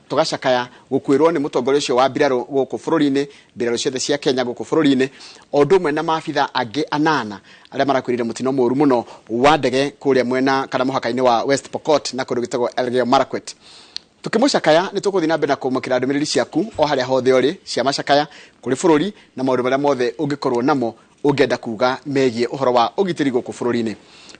Tũgacakaya gũkuĩrwo nĩ mũtongoria ũcio wa mbirarũ gũkũ bũrũri-inĩ, mbirarũ ciothe cia Kenya gũkũ bũrũri-inĩ, o ũndũ ũmwe na maabitha angĩ anana arĩa marakuĩrĩire mũtino mũru mũno wa ndege kũrĩa mwena kana mũhaka-inĩ wa West Pokot na kũndũ gwĩtagwo Elgeyo Marakwet. Tukĩmũcakaya nĩ tũgũthiĩ na mbere na kũmũkĩra ndũmĩrĩri ciaku o harĩa hothe ũrĩ cia macakaya kũrĩ bũrũri na maũndũ marĩa mothe ũngĩkorwo namo ũngĩenda kuga megiĩ ũhoro wa ũgitĩri gũkũ bũrũri-inĩ.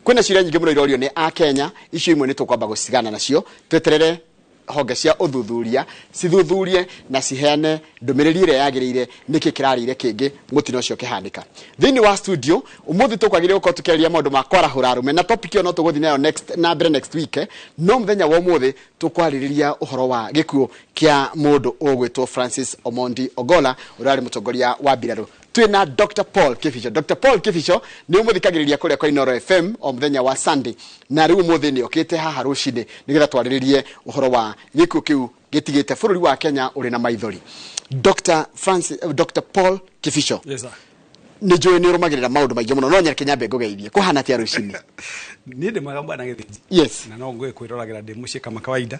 Kwĩna ciũria nyingĩ mũno irorio nĩ Akenya, icio imwe nĩ tũkwamba gũcigana nacio, tweterere honge cia ũthuthuria cithuthurie na ciheane ndũmĩrĩri ĩrĩa yagĩrĩire nĩkĩ kĩrarĩire kĩngĩ mũtino ũcio ũkĩhanĩka. Thĩinĩ wa studio ũmũthĩ tũkwagĩrĩire gũkorwo tũkĩarĩria maũndũ ma kwarahũra arũme, na topic ĩyo no tũgũthiĩ nayo next na mbere next week, no mũthenya wa ũmũthĩ tũkwarĩrĩria ũhoro wa gĩkuũ kĩa mũndũ ũgwĩtwo Francis Omondi Ogolla, ũrĩa warĩ mũtongoria wa mbirarũ. Twĩna Dr. Paul Kibicho. Dr. Paul Kibicho nĩ ũmũthikagĩrĩria kũrĩa kwa Inooro FM o mũthenya wa Sunday, na rĩu ũmũthĩ nĩ okĩte haha rũcinĩ nĩgetha twarĩrĩrie ũhoro wa gĩkuũ kĩu gĩtigĩte bũrũri wa Kenya ũrĩ na maithori. Dr. Francis, Dr. Paul Kibicho. Yes, sir. Nĩ njũĩ nĩ ũrũmagĩrĩra maũndũ maingĩ mũno, no nyareke nyambe ngũgeithie. Kũhana atĩa rũcinĩ? Niĩ ndĩ mwega, bwana Gĩthĩnji. Na no ngũĩ kwĩroragĩra ndĩ mũciĩ kama kawaida.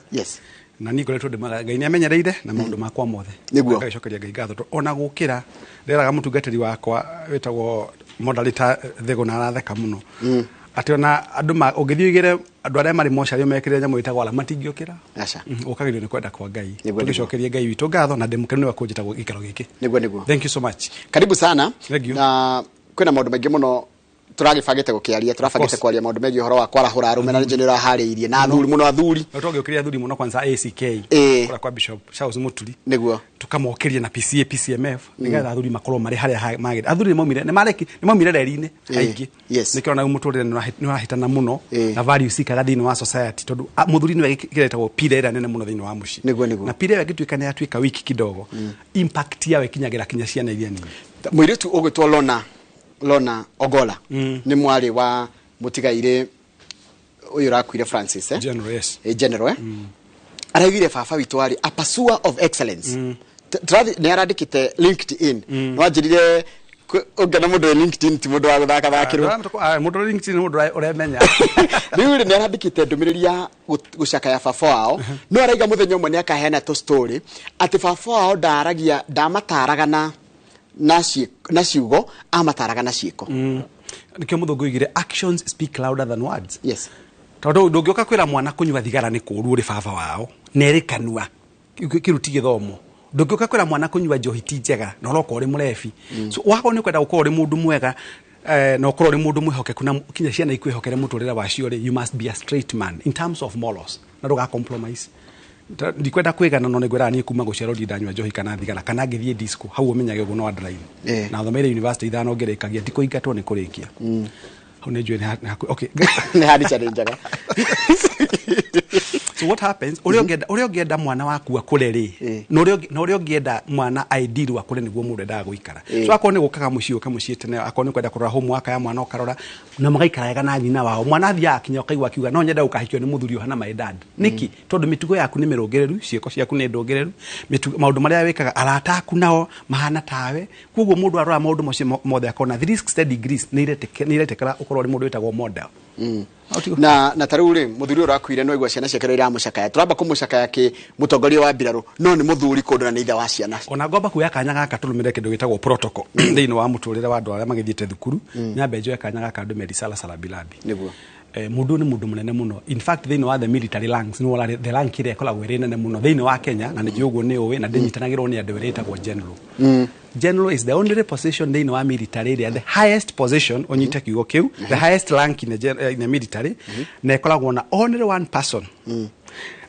Na niĩ ngoretwo ndĩ mwega, Ngai nĩ amenyereire na maũndũ makwa mothe. Ngagĩcokeria Ngai ngatho tondũ ona gũkĩra ndĩraga mũtungatĩri wakwa wĩtagwo moderator Thĩgũ na aratheka mũno. Atĩ ona andũ ũngĩthiĩ ũigĩre andũ arĩa marĩ mocarĩ mekĩre nyamũ ĩtagwo alarm matingĩũkĩra. Aca. Ũkagĩrio nĩ kwenda kwa Ngai. Nĩguo. Tũgĩcokerie Ngai witũ ngatho na ndĩmũkenu nĩwe kũnjĩta gĩikaro gĩkĩ. Nĩguo nĩguo. Thank you so much. Karibu sana. Thank you. Na kwĩna maũndũ maingĩ mũno tũragĩbangĩte gũkĩaria, tũrabangĩte kwaria maũndũ megiĩ ũhoro wa kwarahũra arũme, na nĩ njũĩ nĩ ũraharĩirie na athuri mũno, athuri. No twagĩũkĩria athuri mũno kwanza ACK. Kũrĩa kwa Bishop Charles Muturi. Tukamokĩria na PCA PCMF nĩgetha athuri makorwo marĩ harĩa magĩrĩire. Athuri nĩmaumire, nĩmaumire reri-inĩ aingĩ. Nĩkĩo ona rĩu mũtũrĩre nĩũrahĩtana mũno na values cikaga thĩinĩ wa society tondũ mũthuri nĩwe kĩretagwo pillar ĩrĩa nene mũno thĩinĩ wa mũciĩ. Nĩguo, nĩguo. Na pillar ĩyo ĩngĩtuĩka nĩ yatuĩka weak kidogo, impact yayo ĩkinyagĩra kinya ciana iria nini. Mũirĩtu ũgwĩtwo Lorna Ogolla nĩ mwarĩ wa mũtigairĩ ũyũ ũrakuire Francis, eh? General, yes. General, eh? Araugire baba witũ arĩ a pursuer of excellence. Nĩ arandĩkĩte LinkedIn. Nĩwanjĩrire ũngĩona mũndũ wĩ LinkedIn ti mũndũ wa gũthaka thakĩrwo. Mũndũ wĩ LinkedIn nĩ mũndũ ũremenya. Rĩu rĩ, nĩ arandĩkĩte ndũmĩrĩri ya gũcakaya baba wao. No araiga mũthenya ũmwe nĩ akaheana tũ story atĩ baba wao ndaragia, ndamataraga na ciugo, amataraga na ciĩko. Nĩkĩo mũthũngũ oigire actions speak louder than words. Yes. Tondũ ndũngĩũka kwĩra mwana kũnyua thigara nĩ kũũru ũrĩ baba wao, na ĩrĩ kanua, kĩu ti gĩthomo. Ndũngĩũka kwĩra mwana kũnyua njohi ti njega, na ũroka ũrĩ mũrebi. So wakorwo nĩ ũkwenda gũkorwo ũrĩ mũndũ mwega, na ũkorwo ũrĩ mũndũ mwĩhokeku na kinya ciana ikwĩhokere mũtũrĩre wacio rĩ, you must be a straight man in terms of morals, na ndũga compromise. Ndikwenda kwĩgana, no nĩngwĩraga niĩ kuma gũciarwo ndirĩ ndanyua njohi kana thigara kana ngĩthiĩ disco, hau ũmenyage ũguo no underline. Na thomeire university ithano ngĩrĩkagia, ti kũingatwo nĩ kũrĩkia. Hau nĩ njũĩ nĩ okay. Nĩ handi challenge njega. So what happens, ũrĩa ũngĩenda mwana waku akũre rĩ, na ũrĩa ũngĩenda mwana ideal akũre nĩguo mũndũ endaga gũikara. So akorwo nĩ gũkaga mũciĩ, ũke mũciĩ tene, akorwo nĩ kwenda kũrora homework ya mwana ũkarora, na magaikara wega na nyina wao. Mwana athiaga akinya ũkaigua akiuga no nyende gũkahikio nĩ mũthuri ũhana my dad. Nĩkĩ? Tondũ mĩtugo yaku nĩ mĩrũngĩrĩru, ciĩko ciaku nĩ ndũngĩrĩru, maũndũ marĩa wĩkaga, arata aku nao mahana tawe. Koguo mũndũ arora maũndũ macio mothe akona 360 degrees nĩ iretĩkĩra ũkorwo ũrĩ mũndũ wĩtagwo model. Na ta rĩu rĩ, mũthuri ũyũ ũrakuire no aigua ciana ciake rĩrĩa iramũcakaya. Tũramba kũmũcakaya kĩ mũtongoria wa mbirarũ, no nĩ mũthuri kũndũ na nĩ ithe wa ciana. Ona ngomba kuoya kanya gaka tũrũmĩrĩre kĩndũ gĩtagwo protocol thĩinĩ wa mũtũrĩre wa andũ arĩa magĩthiĩte thukuru. Nyambe njoe kanya gaka ndũme risala Salabilabi. Mũndũ ũyũ nĩ mũndũ mũnene mũno. In fact, thĩinĩ wa the military ranks, nĩ wona the rank ĩrĩa ĩkoragwo ĩrĩ nene mũno thĩinĩ wa Kenya, na nĩ njũĩ ũguo nĩ ũĩ, na ndĩnyitanagĩrwo nĩ andũ ĩrĩa ĩtagwo general. General is the only position thĩinĩ wa military ĩrĩa the highest position, ũnyite kiugo kĩu, the highest rank in the military, na ĩkoragwo na only one person.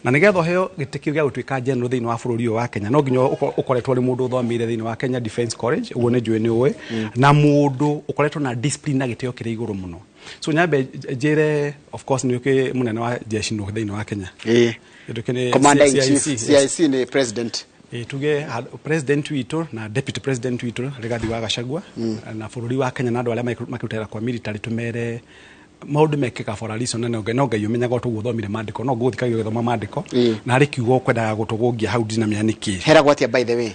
Na nĩgetha ũheo gĩtĩ kĩu gĩa gũtuĩka general thĩinĩ wa bũrũri ũyũ wa Kenya, no nginya ũkoretwo ũrĩ mũndũ ũthomeire thĩinĩ wa Kenya Defence College, ũguo nĩ njũĩ nĩ ũĩ, na mũndũ ũkoretwo na discipline na gĩtĩo kĩrĩ igũrũ mũno. So nyambe njĩre, of course nĩ ũkĩ mũnene wa jeshi nũ thĩinĩ wa Kenya? Kĩndũ kĩrĩ Commander in CIC, chief, yes. CIC nĩ president. Tuge president witũ na deputy president witũ Rigathi wa Gachagua na bũrũri wa Kenya na andũ arĩa makĩrutĩra kwa military, tũmere maũndũ mekĩka for a reason, na no Ngai ũmenyaga ũguo ũthomire maandĩko, no ngũthikagia ũgĩthoma maandĩko na harĩ kiugo ũkwendaga gũtũgũngia hau ndinamenya nĩkĩ. Heragwo atĩa, by the way?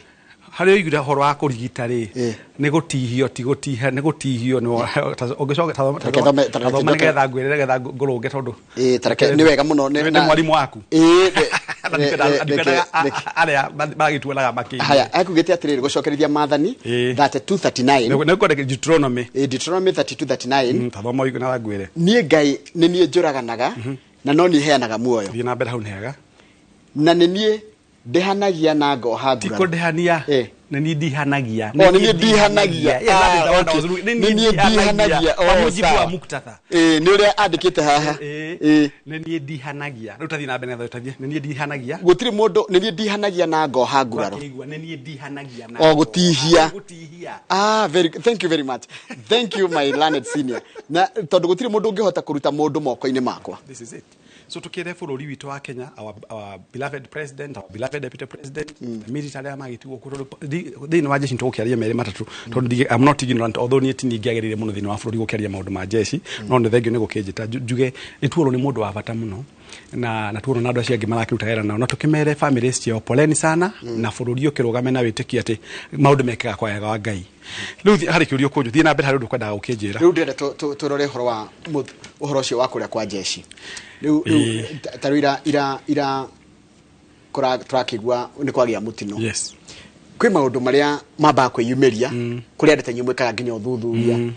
Harĩa oigire ũhoro wa kũrigita rĩ, nĩ gũtihio, ti gũtiha, nĩ gũtihio, ũngĩcoka Reke ta thoma reke nĩgetha ngwĩre, nĩgetha ngũrũnge tondũ Ĩĩ, ta reke, nĩ wega mũno nĩ mwarimũ waku. Ĩĩ, Ndikwendaga arĩa maragĩtuonaga makĩigue. Haya, akugĩte atĩrĩrĩ, gũcokerithia Maathani 32:39. Nĩ kwandĩka Deuteronomy. Deuteronomy 32:39. Tathoma ũigue na ngwĩre. Niĩ Ngai nĩ niĩ njũraganaga na no niĩ heanaga muoyo. Thiĩ na mbere, hau nĩ hega. Na nĩ niĩ ndĩhanagia na ngoha Ti nguraro. kũndĩhania. Nĩ niĩ ndihanagia. O, nĩ niĩ ndihanagia. Yes, that is the Ah, one I okay. was looking. Nĩ niĩ ndihanagia. Kwa Oh, mujibu wa sawa. muktadha. Nĩ ũrĩa andĩkĩte haha. Nĩ niĩ ndihanagia. Rĩu tathiĩ na mbere, tathiĩ. Nĩ niĩ ndihanagia. Gũtirĩ mũndũ, nĩ niĩ ndihanagia na ngoha nguraro. Wakĩigua, nĩ niĩ ndihanagia na O, gũtihia. Gũtihia. Ah, very, thank you very much. Thank you, my learned senior. Na tondũ gũtirĩ mũndũ ũngĩhota kũruta mũndũ moko-inĩ makwa. This is it. So tukire bũrũri witũ wa Kenya, our beloved president, our beloved deputy president, the military arĩa magĩtigwo kuo, tondũ thĩinĩ wa jeshi nĩtũgũkĩaria merĩ matatũ, tondũ I'm not ignorant, although niĩ ti ningĩagĩrĩire mũno thĩinĩ wa bũrũri gũkĩaria maũndũ ma jeshi, no nĩ thengio nĩ gũkĩnjĩta njuge nĩ tuorwo nĩ mũndũ wa bata mũno na tuorwo na andũ acio angĩ marakĩruta wĩra nao, na tũkĩmere families ciao poleni sana, na bũrũri ũkĩrũgame na wĩtĩkie atĩ maũndũ mekĩkaga kwa wega wa Ngai. Rĩu harĩ kĩũria ũkũnjũ, thiĩ na mbere, harĩ ũndũ ũkwendaga gũkĩnjĩra. Rĩu ndĩrenda tũrore ũhoro wa ũhoro ũcio wa kũrĩa kwa jeshi. Rĩu ta rĩu ira tũrakĩigua nĩ kwagĩa mũtino. Kwĩ maũndũ marĩa mambaga kwĩyumĩria kũrĩ andũ ta inyuĩ mwĩkaga nginya ũthuthuria.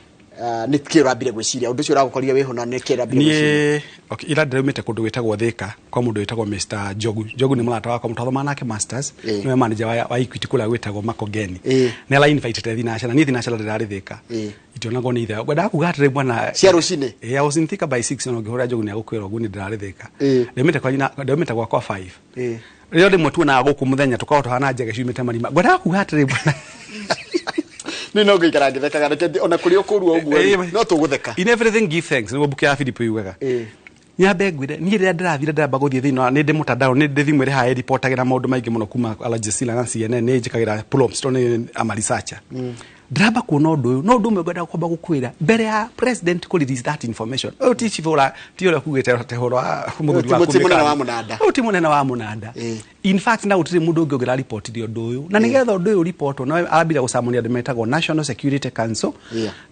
Nĩ kĩ ũrambire gwĩciria ũndũ ũcio ũragũkorire wĩho, na nĩ kĩ ũrambire gwĩciria? Niĩ, okay, ira ndĩraumĩte kũndũ gwĩtagwo Thĩka kwa mũndũ wĩtagwo Mr. Njogu. Njogu nĩ mũrata wakwa, mũtwathoma nake masters, nĩwe manager wa Equity kũrĩa gwĩtagwo Makongeni. Nĩ ara invite thinacara, niĩ thinacara ndĩrarĩ Thĩka. Itionagwo nĩ ithe. Ngwendaga kuga atĩrĩ bwana, Cia rũcinĩ? I was in Thika by 6, na ũngĩhũra Njogu nĩ agũkwĩra ũguo nĩ ndĩrarĩ Thĩka. Ndaumĩte kwa nyina, ndaumĩte gwakwa 5. Rĩrĩa rĩmwe tuonaga gũkũ mũthenya tũkoragwo tũhana njege ciumĩte marima. Ngwendaga kuga atĩrĩ bwana, Nĩ no ngũikara ngĩthekaga, reke ona kũrĩ ũkũrua ũguo rĩ, no tũgũtheka. In everything give thanks, nĩguo mbuku ya Filipo yugaga. Nyambe ngwĩre, niĩ rĩrĩa ndĩrathire, ndĩramba gũthiĩ thĩinĩ wa nĩ ndĩ mũtandao, nĩ ndĩ thimũ ĩrĩ haha ĩribotagĩra maũndũ maingĩ mũno kuma Al Jazeera na CNN, nĩ njĩkagĩra prompts tondũ nĩ I'm a researcher. Ndĩramba kuona ũndũ ũyũ, no ũndũ ũmwe ngwenda kwamba gũkwĩra mbere ya president kũ release that information, ũyũ ti chief ũra ti ũrĩa kugĩte atĩ ũhoro wa mũthuri waku. Ti mũnene wa mũnanda. Ũyũ ti mũnene wa mũnanda. In fact, na gũtirĩ mũndũ ũngĩ ũngĩraribotire ũndũ ũyũ, na nĩgetha ũndũ ũyũ ũribotwo no arambire gũcamania andũ metagwo National Security Council,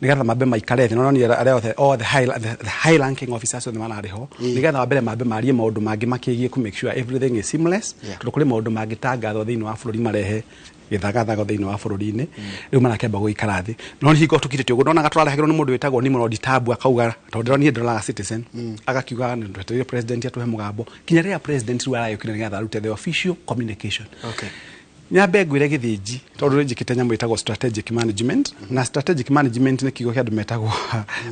nĩgetha mambe maikare thĩ, no nĩ arĩa othe, all the high ranking officers othe mararĩ ho, nĩgetha wambere mambe marie maũndũ mangĩ makĩgiĩ ku make sure everything is seamless, tondũ kũrĩ maũndũ mangĩtangathwo thĩinĩ wa bũrũri marehe gĩthagathago thĩinĩ wa bũrũri-inĩ. Rĩu marakĩamba gũikara thĩ, no nĩ hingo tũkirĩte ũguo ndonaga tũrarehagĩrwo nĩ mũndũ wĩtagwo Nimrod Tabu, akauga, tondũ ndĩronire, ndĩroraga Citizen, agakiuga nĩ twetereire president atũhe mũgambo kinya rĩrĩa president rĩu aragĩũkire nĩgetha arute the official communication. Nyambe ngwĩre gĩthĩnji, tondũ nĩ njĩkĩte nyamũ ĩtagwo strategic management, na strategic management nĩ kiugo kĩa andũ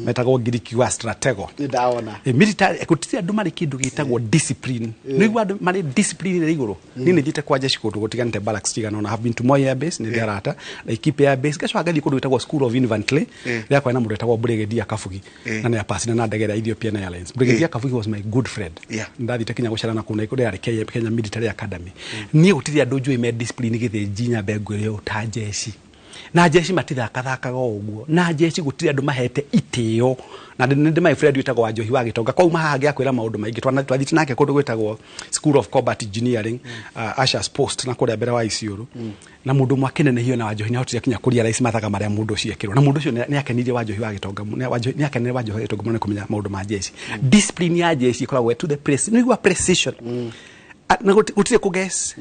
metagwo Ngiriki wa stratego. Nĩ ndawona. Military gũtirĩ andũ marĩ kĩndũ gĩtagwo discipline. Nĩ igua andũ marĩ discipline ĩrĩ igũrũ. Niĩ nĩ thiĩte kwa jeshi kũndũ gũtiganĩte, barracks cigana ũna. Have been to Moi Air Base, nĩ ndĩ arata, Laikipia Air Base, ngacoka ngathiĩ kũndũ gwĩtagwo School of Infantry, rĩrĩa kwarĩ na mũndũ wĩtagwo Brigadier Kabugi, na nĩ apacire na ndege ya Ethiopian Airlines. Brigadier Kabugi was my good friend. Ndathiĩte kinya gũcera na kũu na kũrĩa yarĩ Kenya Military Academy. Niĩ gũtirĩ andũ njũĩ me discipline gĩthĩnji, nyambe ngwĩre ũũ, ta jeshi. Na jeshi matithakathakaga o ũguo, na jeshi gũtirĩ andũ mahete itĩo, na nĩ ndĩ my friend wĩtagwo Wanjohi wa Gĩtonga kwauma haha ngĩakwĩra maũndũ maingĩ. Twathiĩte nake kũndũ gwĩtagwo School of Combat Engineering, Ashers Post na kũrĩa mbere wa Isiolo, na mũndũ ũmwe akĩnenehio na Wanjohi nĩahotire kinya kũria rais mathaga marĩa mũndũ ũcio ekĩrwo, na mũndũ ũcio nĩ akenirie Wanjohi wa Gĩtonga nĩ akenirie Wanjohi wa Gĩtonga mũno nĩ kũmenya maũndũ ma jeshi. Discipline ya jeshi ĩkoragwo to the nĩ igua precision. Na gũtirĩ kũguess,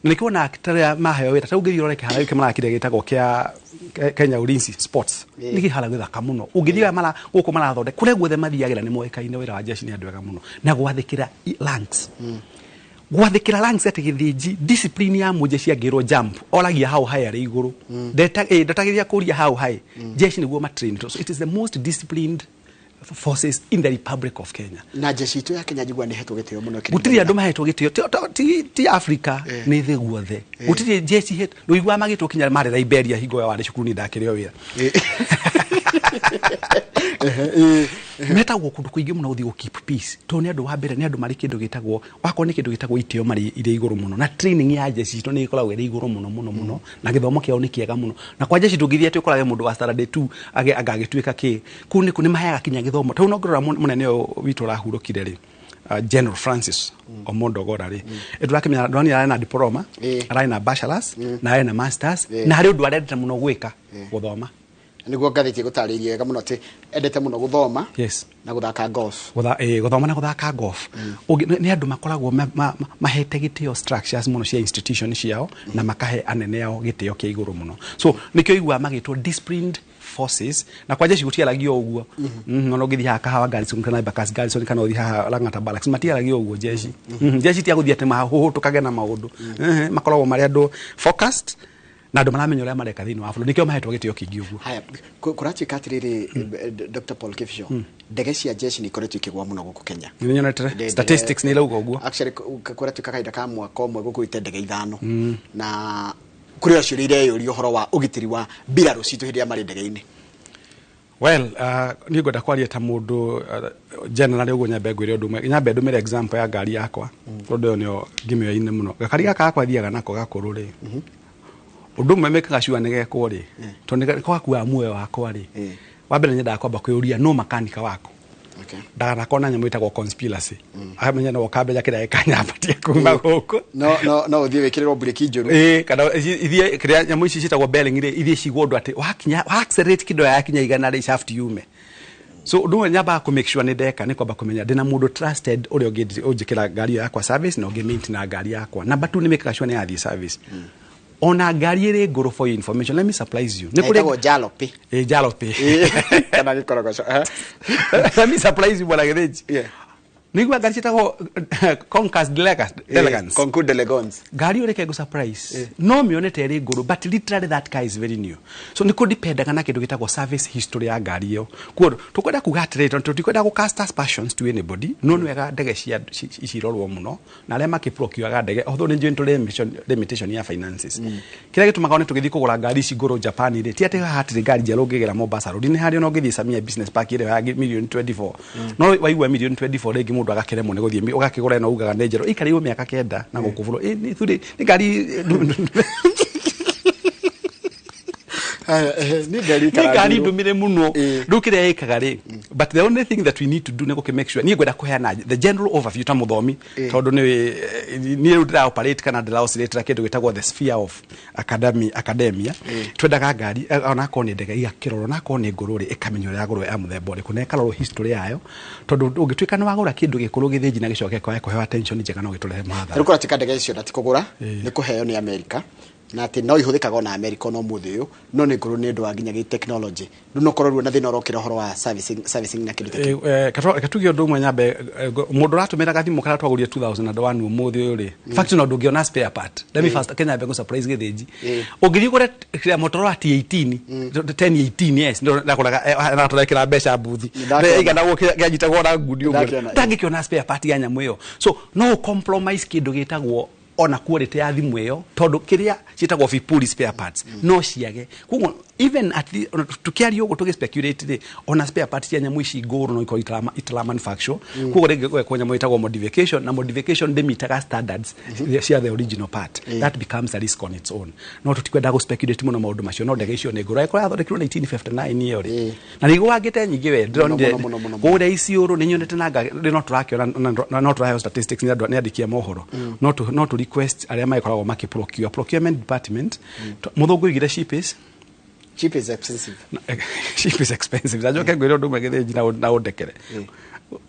na nĩkĩo wona tarĩa maheo wĩra, ta ũngĩthiĩ ũrore kĩharo gĩkĩ marakire gĩtagwo kĩa Kenya Ulinzi Sports, nĩ kĩharo gĩthaka mũno. Ũngĩthiĩ mara gũkũ marathondeka kũrĩa guothe mathiagĩra nĩ moĩkaine wĩra wa jeshi nĩ andũ ega mũno na gwathĩkĩra ranks, gwathĩkĩra ranks, atĩ gĩthĩnji discipline ya mũjeshi, angĩrwo jump oragia how high arĩ igũrũ. Ndetagĩria kũria how high. Jeshi nĩguo matrain, so it is the most disciplined forces in the Republic of Kenya. Na jeshi itũ ya Kenya njigua nĩ hetwo gĩtĩo mũno. Gũtirĩ andũ mahetwo gĩtĩo ti Africa, nĩ thĩ guothe. Gũtirĩ jeshi rũigua magĩtwo kinya marĩ Liberia hingo ĩyo warĩ cukuru, nĩ ndakĩrĩ o wĩra. Metagwo kũndũ kũingĩ mũno gũthiĩ gũ keep peace, tondũ nĩ andũ wa mbere, nĩ andũ marĩ kĩndũ gĩtagwo, wakorwo nĩ kĩndũ gĩtagwo itĩo, marĩ irĩ igũrũ mũno, na training ya jeshi citũ nĩ ĩkoragwo ĩrĩ igũrũ mũno mũno mũno, na gĩthomo kĩao nĩ kĩega mũno. Na kwa jeshi ndũngĩthiĩ atĩ ũkorage mũndũ wa standard 2 anga agĩtuĩka kĩ kũu nĩ nĩ maheaga kinya gĩthomo. Tondũ no ngĩrora mũnene ũyũ witũ ũrahurũkire rĩ, General Francis Omondo Ogora rĩ, ĩtũrakĩmenya ndonire arĩ na diploma, arĩ na bachelors, na arĩ na masters, na harĩ ũndũ arendete mũno gwĩka, gũthoma. Nĩguo ngathĩti ĩgũtarĩirie wega mũno atĩ endete mũno gũthoma na gũthaka golf. Gũthoma na gũthaka golf. Nĩ andũ makoragwo mahete gĩtĩo structures mũno cia institution ciao na makahe anene ao gĩtĩo kĩa igũrũ mũno. So nĩkĩo iguaga magĩtwo disciplined forces, na kwa jeshi gũtiaragio ũguo. No ũngĩthiĩ haha Kahawa Garrison kana Embakasi Garrison kana ũthiĩ haha Lang'ata Barracks, matiaragio ũguo jeshi. Jeshi ti a gũthiĩ atĩ mahũhũtũkage na maũndũ. Makoragwo marĩ andũ focused na andũ maramenya ũrĩa mareka thĩinĩ wa bũrũri, nĩkĩo mahetwo gĩtĩo kĩingĩ ũguo. Haya, kũratuĩka atĩrĩrĩ, Dr. Paul Kibicho, ndege cia jeshi nĩ ikoretwo ikĩgwa mũno gũkũ Kenya. Nĩ nyonete statistics nĩ irauga ũguo. Actually, kũratuĩka kahinda ka mwaka ũmwe gũkuĩte ndege 5, na kũrĩ o ciũria ireyũria ũhoro wa ũgitĩri wa mbirarũ citũ hĩndĩ ĩrĩa marĩ ndege-inĩ. Well, niĩ ngwenda kwaria ta mũndũ general ũguo, nyambe ngwĩre ũndũ ũmwe, nyambe ndũmĩre example ya ngari yakwa, tondũ ĩyo nĩyo ngĩmĩoya-inĩ mũno. Gakari gaka gakwa thiaga nako gakũrũ rĩ, ũndũ ũmwe mekaga sure nĩ gekwo rĩ, tondũ nĩ gakuaga muoyo wakwa rĩ, wa mbere nyendaga kwamba kwĩyũria no makanika wako. Ndaganakorwo na nyamũ ĩtagwo conspiracy. Akamenya no ũkamenya kĩrĩa gĩkanyambatia kuma gũkũ. No ũthiĩ wĩkĩrĩrwo breki njũru. Kana ithiĩ kĩrĩa nyamũ ici ciĩtagwo bearing rĩ, ithiĩ cigwo ũndũ atĩ wakinya, wa accelerate kĩndũ yakinya 100 rĩ, shaft yume. So ũndũ ũmwe nyambaga kũ make sure nĩ ndeka nĩ kwamba kũmenya ndĩna mũndũ trusted ũrĩa ũngĩkĩra ngari ĩyo yakwa service na ũngĩ maintain ngari yakwa. Number 2 nĩ mekaga sure nĩ yathiĩ service. Ona ngari ĩrĩ ngũrũ, for your information, let me surprise you. Nĩ kũrĩ Ĩtagwo jalopy. Jalopy. Kana gĩkorogoco. Let me surprise you, bwana Gĩthĩnji. Nĩguo ngari ciĩtagwo Concours d'Elegance. Concours d'Elegance. Ngari ĩyo reke ngũ surprise. No mĩone ta ĩrĩ ngũrũ, but literally that car is very new. So nĩ kũdependaga na kĩndũ gĩtagwo service history ya ngari ĩyo. Kuoguo tũkwenda kuga atĩrĩrĩ, tondũ tũtikwenda gũ cast aspersions to anybody, no nĩ wega ndege cia cirorwo mũno, na arĩa makĩprocuraga ndege, although nĩ njũĩ nĩ tũrĩ limitation ya finances. Kĩrĩa gĩtũmaga one tũgĩthiĩ kũgũra ngari ici ngũrũ Japan rĩ, ti atĩ haha hatirĩ ngari njerũ ũngĩgĩra Mombasa Road, nĩ harĩa ona ũngĩthiĩ Samia Business Park ĩrĩa ya milioni 24. No waigua milioni 24 rĩngĩ mũndũ agakĩremwo nĩ gũthiĩ, ũgakĩgũra ĩno ugaga nĩ njerũ, ĩikarĩirwo mĩaka 9 na gũkũ bũrũri. Nĩ thuri, nĩ ngari Nĩ ngari Nĩ ngari ndũmĩre mũno. Rĩu kĩrĩa ĩkaga rĩ, but the only thing that we need to do nĩ gũkĩ make sure, niĩ ngwenda kũheana the general overview ta mũthomi, tondũ niĩ rĩu ndĩra operate kana ndĩra oscillate kĩndũ gĩtagwo the sphere of academia. Twendaga ngari, onakorwo nĩ ndege igakĩrorwo, onakorwo nĩ ngũrũ rĩ, ĩkamenywo ũrĩa yagũrwo ya mũthemba ũrĩkũ, na ĩkarorwo history yayo, tondũ ũngĩtuĩka nĩ wagũra kĩndũ gĩkũrũ gĩthĩnji na gĩcoke kwage kũheo attention njega no gĩtũrehe mathara. Rĩu kũratuĩka ndege icio na ti kũgũra, nĩ kũheo nĩ Amerika, na atĩ no ihũthĩkaga ona Amerika ona ũmũthĩ ũyũ, no nĩ ngũrũ nĩ ũndũ wa nginya gĩ technology. Rĩu no ũkorwo na thĩna ũrokĩra ũhoro wa servicing na kĩndũ ta kĩu. Reke tuge ũndũ ũmwe nyambe, mũndũ ũratũmĩra gathimũ karĩa twagũrire 2001 ũmũthĩ ũyũ rĩ, in fact no ndũngĩona spare part. Let me first Kenya nyambe ngũ surprise Gĩthĩnji. Ũngĩthiĩ ũgũre kĩrĩa Motorola T18, 1018, yes, ndo ndakũraga, na tũrekĩra mbeca mbuthi. Ndakĩona. Ĩiganagwo kĩanyitagwo na ngundi ũguo. Ndakĩona, Ndangĩkĩona spare part ya nyamũ ĩyo. So no compromise kĩndũ gĩtagwo ona quality ya thimũ ĩyo, tondũ kĩrĩa ciĩtagwo vipuri spare parts no ciage. Koguo even at the, tukiaria ũguo tũgĩ speculate rĩ, ona spare parts cia nyamũ ici ngũrũ no ikorwo itara manufacture. Koguo rĩngĩ gwekwo nyamũ ĩtagwo modification, na modification ndĩmitaga standards cia the original part. That becomes a risk on its own. No tũtikwenda gũ speculate mũno maũndũ macio, no ndege icio nĩ ngũrũ. Angĩkorwo yathondekirwo 1959 ĩyo rĩ, na nĩ igũangĩte nyingĩ we, ndĩronire Mũno, mũno, mũno, mũno. kũrĩa Isiolo nĩ nyonete na ngari, no tũrakĩona, na no tũraheo statistics nĩ andũ, nĩ andĩki a mohoro. No tũ request arĩa magĩkoragwo makĩ procure, procurement department. Mũthũngũ oigire cheap is Cheap is expensive. Cheap is expensive. Na njoke ngwĩre ũndũ ũmwe Gĩthĩnji na ũndekere.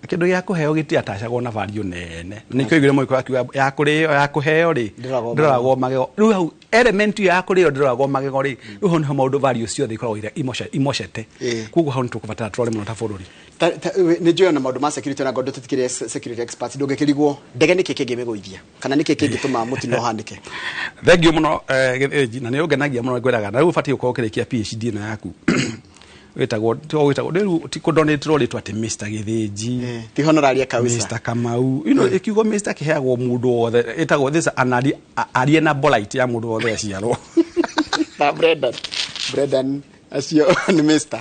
Kĩndũ gĩa kũheo gĩtiatacagwo na value nene. Nĩkĩo oigire mũgĩkũyũ akiuga ya kũrĩo, ya kũheo rĩ, Ndĩroragwo ndĩroragwo magego. Rĩu hau element ĩyo ya kũrĩo ndĩroragwo magego rĩ, rĩu hau nĩho maũndũ value ciothe ikoragwo imocete. Koguo hau nĩtũkũbatara tũrore mũno ta bũrũri. Nĩ njũĩ ona maũndũ ma security ona ngorwo tũtikĩrĩ security experts, ndũngĩkĩrigwo ndege nĩkĩ kĩngĩmĩgũithia kana nĩkĩ kĩngĩtũma mũtino ũhanĩke. Thank you mũno, Gĩthĩnji, na nĩ ũngenagia mũno ngwĩraga, na rĩu ũbatiĩ gũkorwo ũkĩrĩkia PhD ĩno yaku. Wĩtagwo, ti wĩtagwo, rĩu ti kũndonĩtĩrwo rĩtwa atĩ Mister Gĩthĩnji. Ti honorary kabisa. Mister Kamau. You know, kiugo Mister kĩheagwo mũndũ wothe, ĩtagwo this an alienable right ya mũndũ wothe aciarwo. Ta Brendan. Brendan acio nĩ Mister.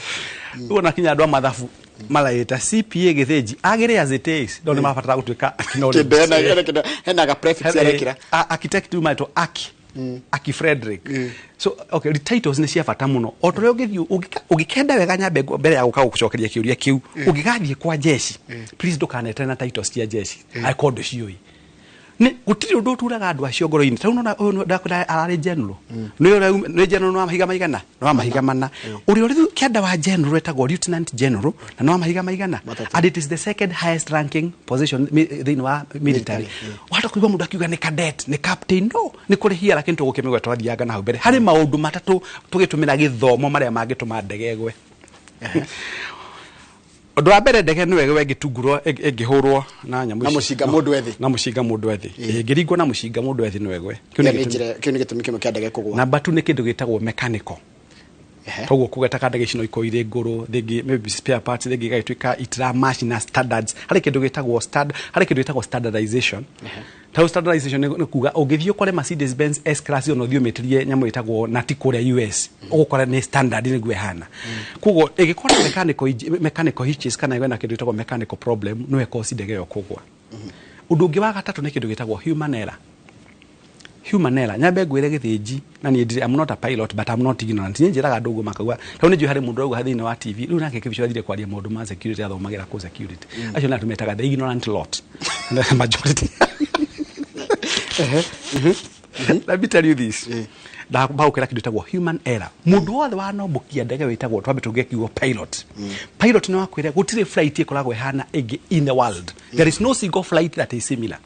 Rĩu ona kinya andũ a mathabu maraita CPA Gĩthĩnji agĩrĩ as it is, no nĩ marabatara gũtuĩka acknowledged. Kĩndũ hena, kĩndũ, hena ga prefix arekĩra. Architect rĩu maretwo Aki. Aki Frederick. So, okay, the titles nĩ cia bata mũno. O ta ũrĩa ũngĩthiĩ, ũngĩkenda wega nyambe mbere ya gũka gũcokeria kĩũria kĩu, ũngĩgathiĩ kwa jeshi, please ndũkanetere na titles cia jeshi, angĩkorwo ndũciũĩ. Nĩ gũtirĩ ũndũ ũturaga andũ acio ngoro-inĩ. Ta rĩu nĩwona ũyũ ndakwĩra ararĩ general. Nĩ ũrĩa nĩ general wa mahiga maigana? Nĩ wa mahiga mana. Ũrĩa ũrĩ kĩanda wa general etagwo lieutenant general na nĩ wa mahiga maigana? Matatũ. And it is the second highest ranking position thĩinĩ wa military. Wahota kũigua mũndũ akiuga nĩ cadet, nĩ captain. No, nĩ kũrĩ hierarchy, nĩ tũgũkĩmĩgweta twathianga na hau mbere. Harĩ maũndũ matatũ tũgĩtũmĩra gĩthomo marĩa mangĩtũma ndege ĩgwe. Ũndũ wa mbere, ndege nĩwe ĩngĩtungurwo, ĩngĩhũrwo na nyamũ Na ici. mũcinga mũndũ ethĩ. Na mũcinga mũndũ ethĩ, ĩngĩringwo na mũcinga mũndũ ethĩ no ĩgwe. Kĩu nĩ Ĩyo nĩ gĩtũmi. Kĩu nĩ gĩtũmi kĩmwe kĩa ndege kũgwa. Namba 2 nĩ kĩndũ gĩtagwo mechanical. Koguo kũgeta ndege ici no ikorwo irĩ ngũrũ, rĩngĩ maybe spare parts, rĩngĩ igagĩtuĩka itira match na standards. Harĩ kĩndũ gĩtagwo standardization. Ta rĩu standardization nĩ kuga ũngĩthiĩ ũkore Mercedes Benz S Class, ona ũthiĩ ũmĩtĩrie nyamũ ĩtagwo nati kũrĩa US, ũgũkora nĩ standard nĩguo ĩhana. Koguo ĩngĩkorwo na mechanical hitches kana ĩgwe na kĩndũ gĩtagwo mechanical problem, no ĩcause ndege ĩyo kũgwa. Ũndũ ũngĩ wa gatatũ nĩ kĩndũ gĩtagwo human error. Human error, nyambe ngwĩre gĩthĩnji, na niĩ ndirĩ, I'm not a pilot but I'm not ignorant. Niĩ njĩraga andũ ũguo makauga tondũ nĩ njũĩ harĩ mũndũ ũrauga thĩinĩ wa TV rĩu nake Kĩbicho athire kwaria maũndũ ma security, athomagĩra kũ security. Acio nĩ atũmetaga the ignorant lot, the majority. Let me tell you this, ndabagũkĩra kĩndũ gĩtagwo human error. Mũndũ wothe wanombũkia ndege wĩtagwo, twambe tũge kiugo pilot, pilot nĩ wakwĩra gũtirĩ flight ĩkoragwo ĩhana ĩngĩ in the world. There is no single flight that is similar.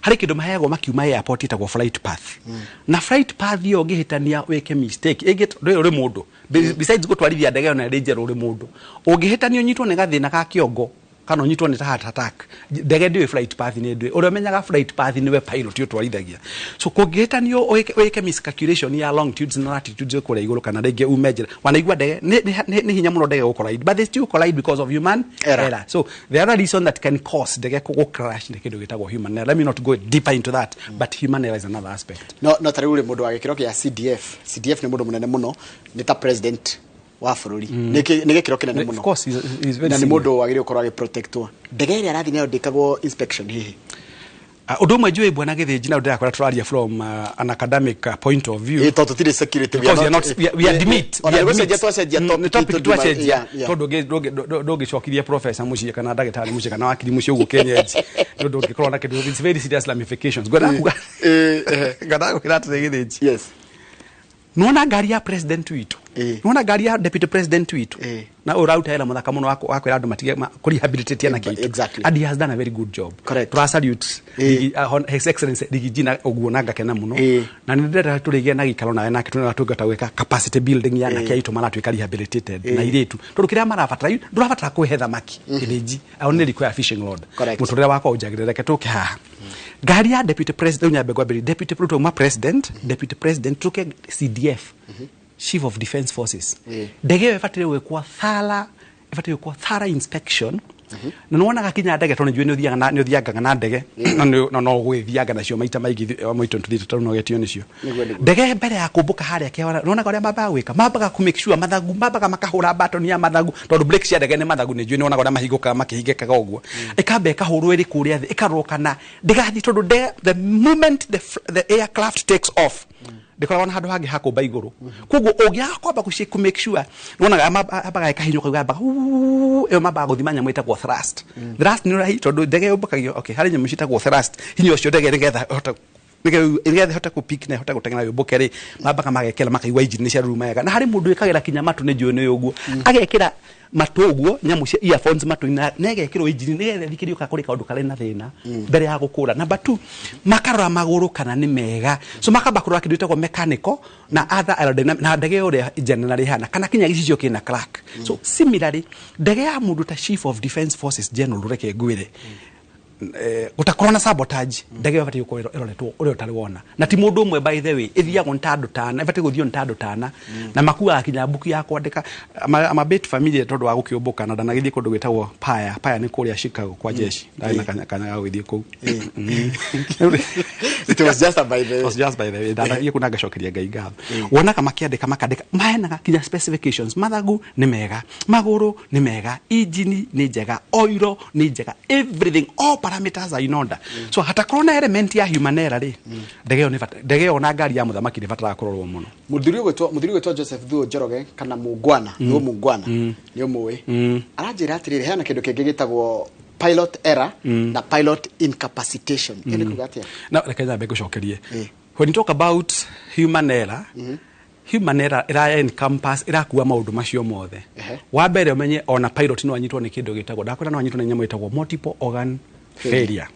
Harĩ kĩndũ maheagwo makiuma airport ĩtagwo flight path, na flight path ĩyo ũngĩhĩtania wĩke mistake ĩngĩ, ndũĩ ũrĩ mũndũ. Besides gũtwarithia ndege ĩyo na ĩrĩ njerũ, ũrĩ mũndũ ũngĩhĩtania ũnyitwo nĩ gathĩna ga kĩongo kana ũnyitwo nĩ ta heart attack, ndege ndĩũĩ flight path nĩ ndũĩ. Ũrĩa ũmenyaga flight path nĩwe pilot ũtwarithagia. So kũngĩhĩtanio wĩke miscalculation ya longitudes na latitudes kũrĩa igũrũ, kana rĩngĩ ume njĩra wanaigua ndege nĩ hinya mũno ndege gũcollide, but they still collide because of human error. Error. So the other reason that can cause ndege kũ crash nĩ kĩndũ gĩtagwo human error. Let me not go deeper into that, but human error is another aspect. No ta rĩu rĩ, mũndũ wa gĩkĩro kĩa CDF, CDF nĩ mũndũ mũnene mũno, nĩ ta president wa bũrũri, nĩ gĩkĩro kĩnene mũno. Of course, he's very Na nĩ senior. mũndũ wagĩrĩirwo gũkorwo agĩprotectwo. Ndege ĩrĩa arathiĩ nayo ndĩkagwo inspection hihi? Ũndũ ũmwe njũĩ, bwana Gĩthĩnji, na ndĩrakora tũraria from an academic point of view. Ĩ, tondũ tũtirĩ security, Because we are not, we admit, ona we nĩ admit. gũcenjia twacenjia topic, topic twacenjia, tondũ ndũngĩcokirie professor mũciĩ kana ndagĩtarĩ mũciĩ kana wakiri mũciĩ ũguo kenyenji, nĩ ũndũ ũngĩkorwo na kĩndũ, it's very serious ramifications. Ngwendaga kuga, ngwendaga gũkĩra atĩrĩ, Gĩthĩnji, nĩwona ngari ya president witũ, nĩwona ngari ya deputy president witũ, na ũraruta wĩra mũthaka mũno wa kwĩra andũ matige kũrehabilitate na kĩitũ. And he has done a very good job. Tũra salute His Excellency Rigiji na ũguo na ngakena mũno. Na nĩ ndĩrenda tũrĩgĩe na gĩikaro nawe nake tũrĩa tũngĩhota gwĩka capacity building ya anake aitũ maratuĩka rehabilitated na airĩtu, tondũ kĩrĩa marabatara, ndũrabatara kwĩhe thamaki, Gĩthĩnji. I only require fishing rod. Mũtũrĩre wakwa ũnjagĩrĩre. Reke tũke haha, ngari ya deputy president. Rĩu nyambe ngwambĩrĩrie deputy, rĩu twauma president, deputy president, tũke CDF, Chief of Defence Forces. Ndege ĩyo ĩbataire gwĩkwo thorough, ĩbataire gwĩkwo thorough inspection. Na nĩwonaga kinya ndege, tondũ nĩnjũĩ nĩ ũthiangaga na ndege na no gwĩthianga nacio maita maingĩ maitũ tũthiĩte tondũ nogetio nĩcio. Ndege mbere ya kũmbũka harĩa kĩhara, nĩwonaga ũrĩa mambaga gwĩka, mambaga kũ make sure mathagu, mambaga makahũra button ya mathagu, tondũ brake cia ndege nĩ mathagu. Nĩ njũĩ nĩwonaga ũrĩa mahingũkaga makĩhingĩkaga ũguo. Ĩkamba ĩkahũrwo ĩrĩ kũrĩa thĩ, ĩkarorwo kana ndĩgathiĩ, tondũ the moment the aircraft takes off, ndĩkoragwo na handũ hangĩ ha kũmba igũrũ. Koguo ũngĩaga kwamba kũ make sure, nĩwonaga ambaga ĩkahinyũka, yambaga ĩyo, mambaga gũthima nyamũ ĩtagwo thrust. Thrust nĩ ũrahi, tondũ ndege yũmbũkagio, okay, harĩ nyamũ ciĩtagwo thrust, hinya ũcio ndege nĩgetha ĩhote kũ pick na ĩhote gũteng'era yũmbũke rĩ, mambaga magekĩra makaigua engine nĩ ciaruruma wega. Na harĩ mũndũ wĩkagĩra kinya matũ, nĩ njũĩ nĩ ũguo, agekĩra matũ ũguo, nyamũ cia earphones matũ-inĩ, na ĩgekĩrwo engine nĩgetha ĩthikĩrio kana kũrĩ kaũndũ karĩ na thĩna mbere ya gũkũra. Number 2, makarora magũrũ kana nĩ mega. So makamba kũrora kĩndũ gĩtagwo mechanical na other aerodynamic, na ndege ĩyo ũrĩa generally ĩhana, kana kinya gĩcicio kĩna crack. So similarly, ndege ya mũndũ ta Chief of Defence Forces General, reke ngwĩre, gũtakorwo na sabotage, ndege ĩyo ĩbatiĩ gũkorwo ĩroretwo ũrĩa ũtarĩ wona. Na ti mũndũ ũmwe, by the way, ĩthiagwo nĩ ta andũ tana, ĩbatiĩ gũthio nĩ ta andũ tana, na makuaga kinya mbuku ya kwandĩka. I'm a bit familiar tondũ wa gũkĩũmbũka na ndanagĩthiĩ kũndũ gwĩtagwo Paya. Paya nĩ kũrĩa Chicago kwa jeshi, ndarĩ na kanya ga gũgĩthiĩ kũu. It was just a by the way. It was just by the way. Ndanathiĩ kũu na ngacokeria Ngai ngatho. Wonaga makĩandĩka, makandĩka, maheanaga kinya specifications: mathagu nĩ mega, magũrũ nĩ mega, injini nĩ njega, oiro nĩ njega, everything, all parameters are in order. So hatakorwo na element ya human error rĩ, ndege ĩyo nĩ bata, ndege ĩyo na ngari ya mũthamaki nĩ bataraga kũrorwo mũno. Mũthuri ũgwĩtwo Joseph Thuo Njoroge kana Mungwana, Thuo Mungwana, nĩ ũmũĩ, aranjĩra atĩrĩrĩ, hena kĩndũ kĩngĩ gĩtagwo Pilot error na pilot incapacitation. Ĩyo nĩ kuga atĩa? Na reke nyambe ngũcokerie. When you talk about human error, human error ĩra encompass, ĩrakua maũndũ macio mothe. Wa mbere, ũmenye ona pilot no anyitwo nĩ kĩndũ gĩtagwo, ndakwĩra no anyitwo nĩ nyamũ ĩtagwo multiple organ failure.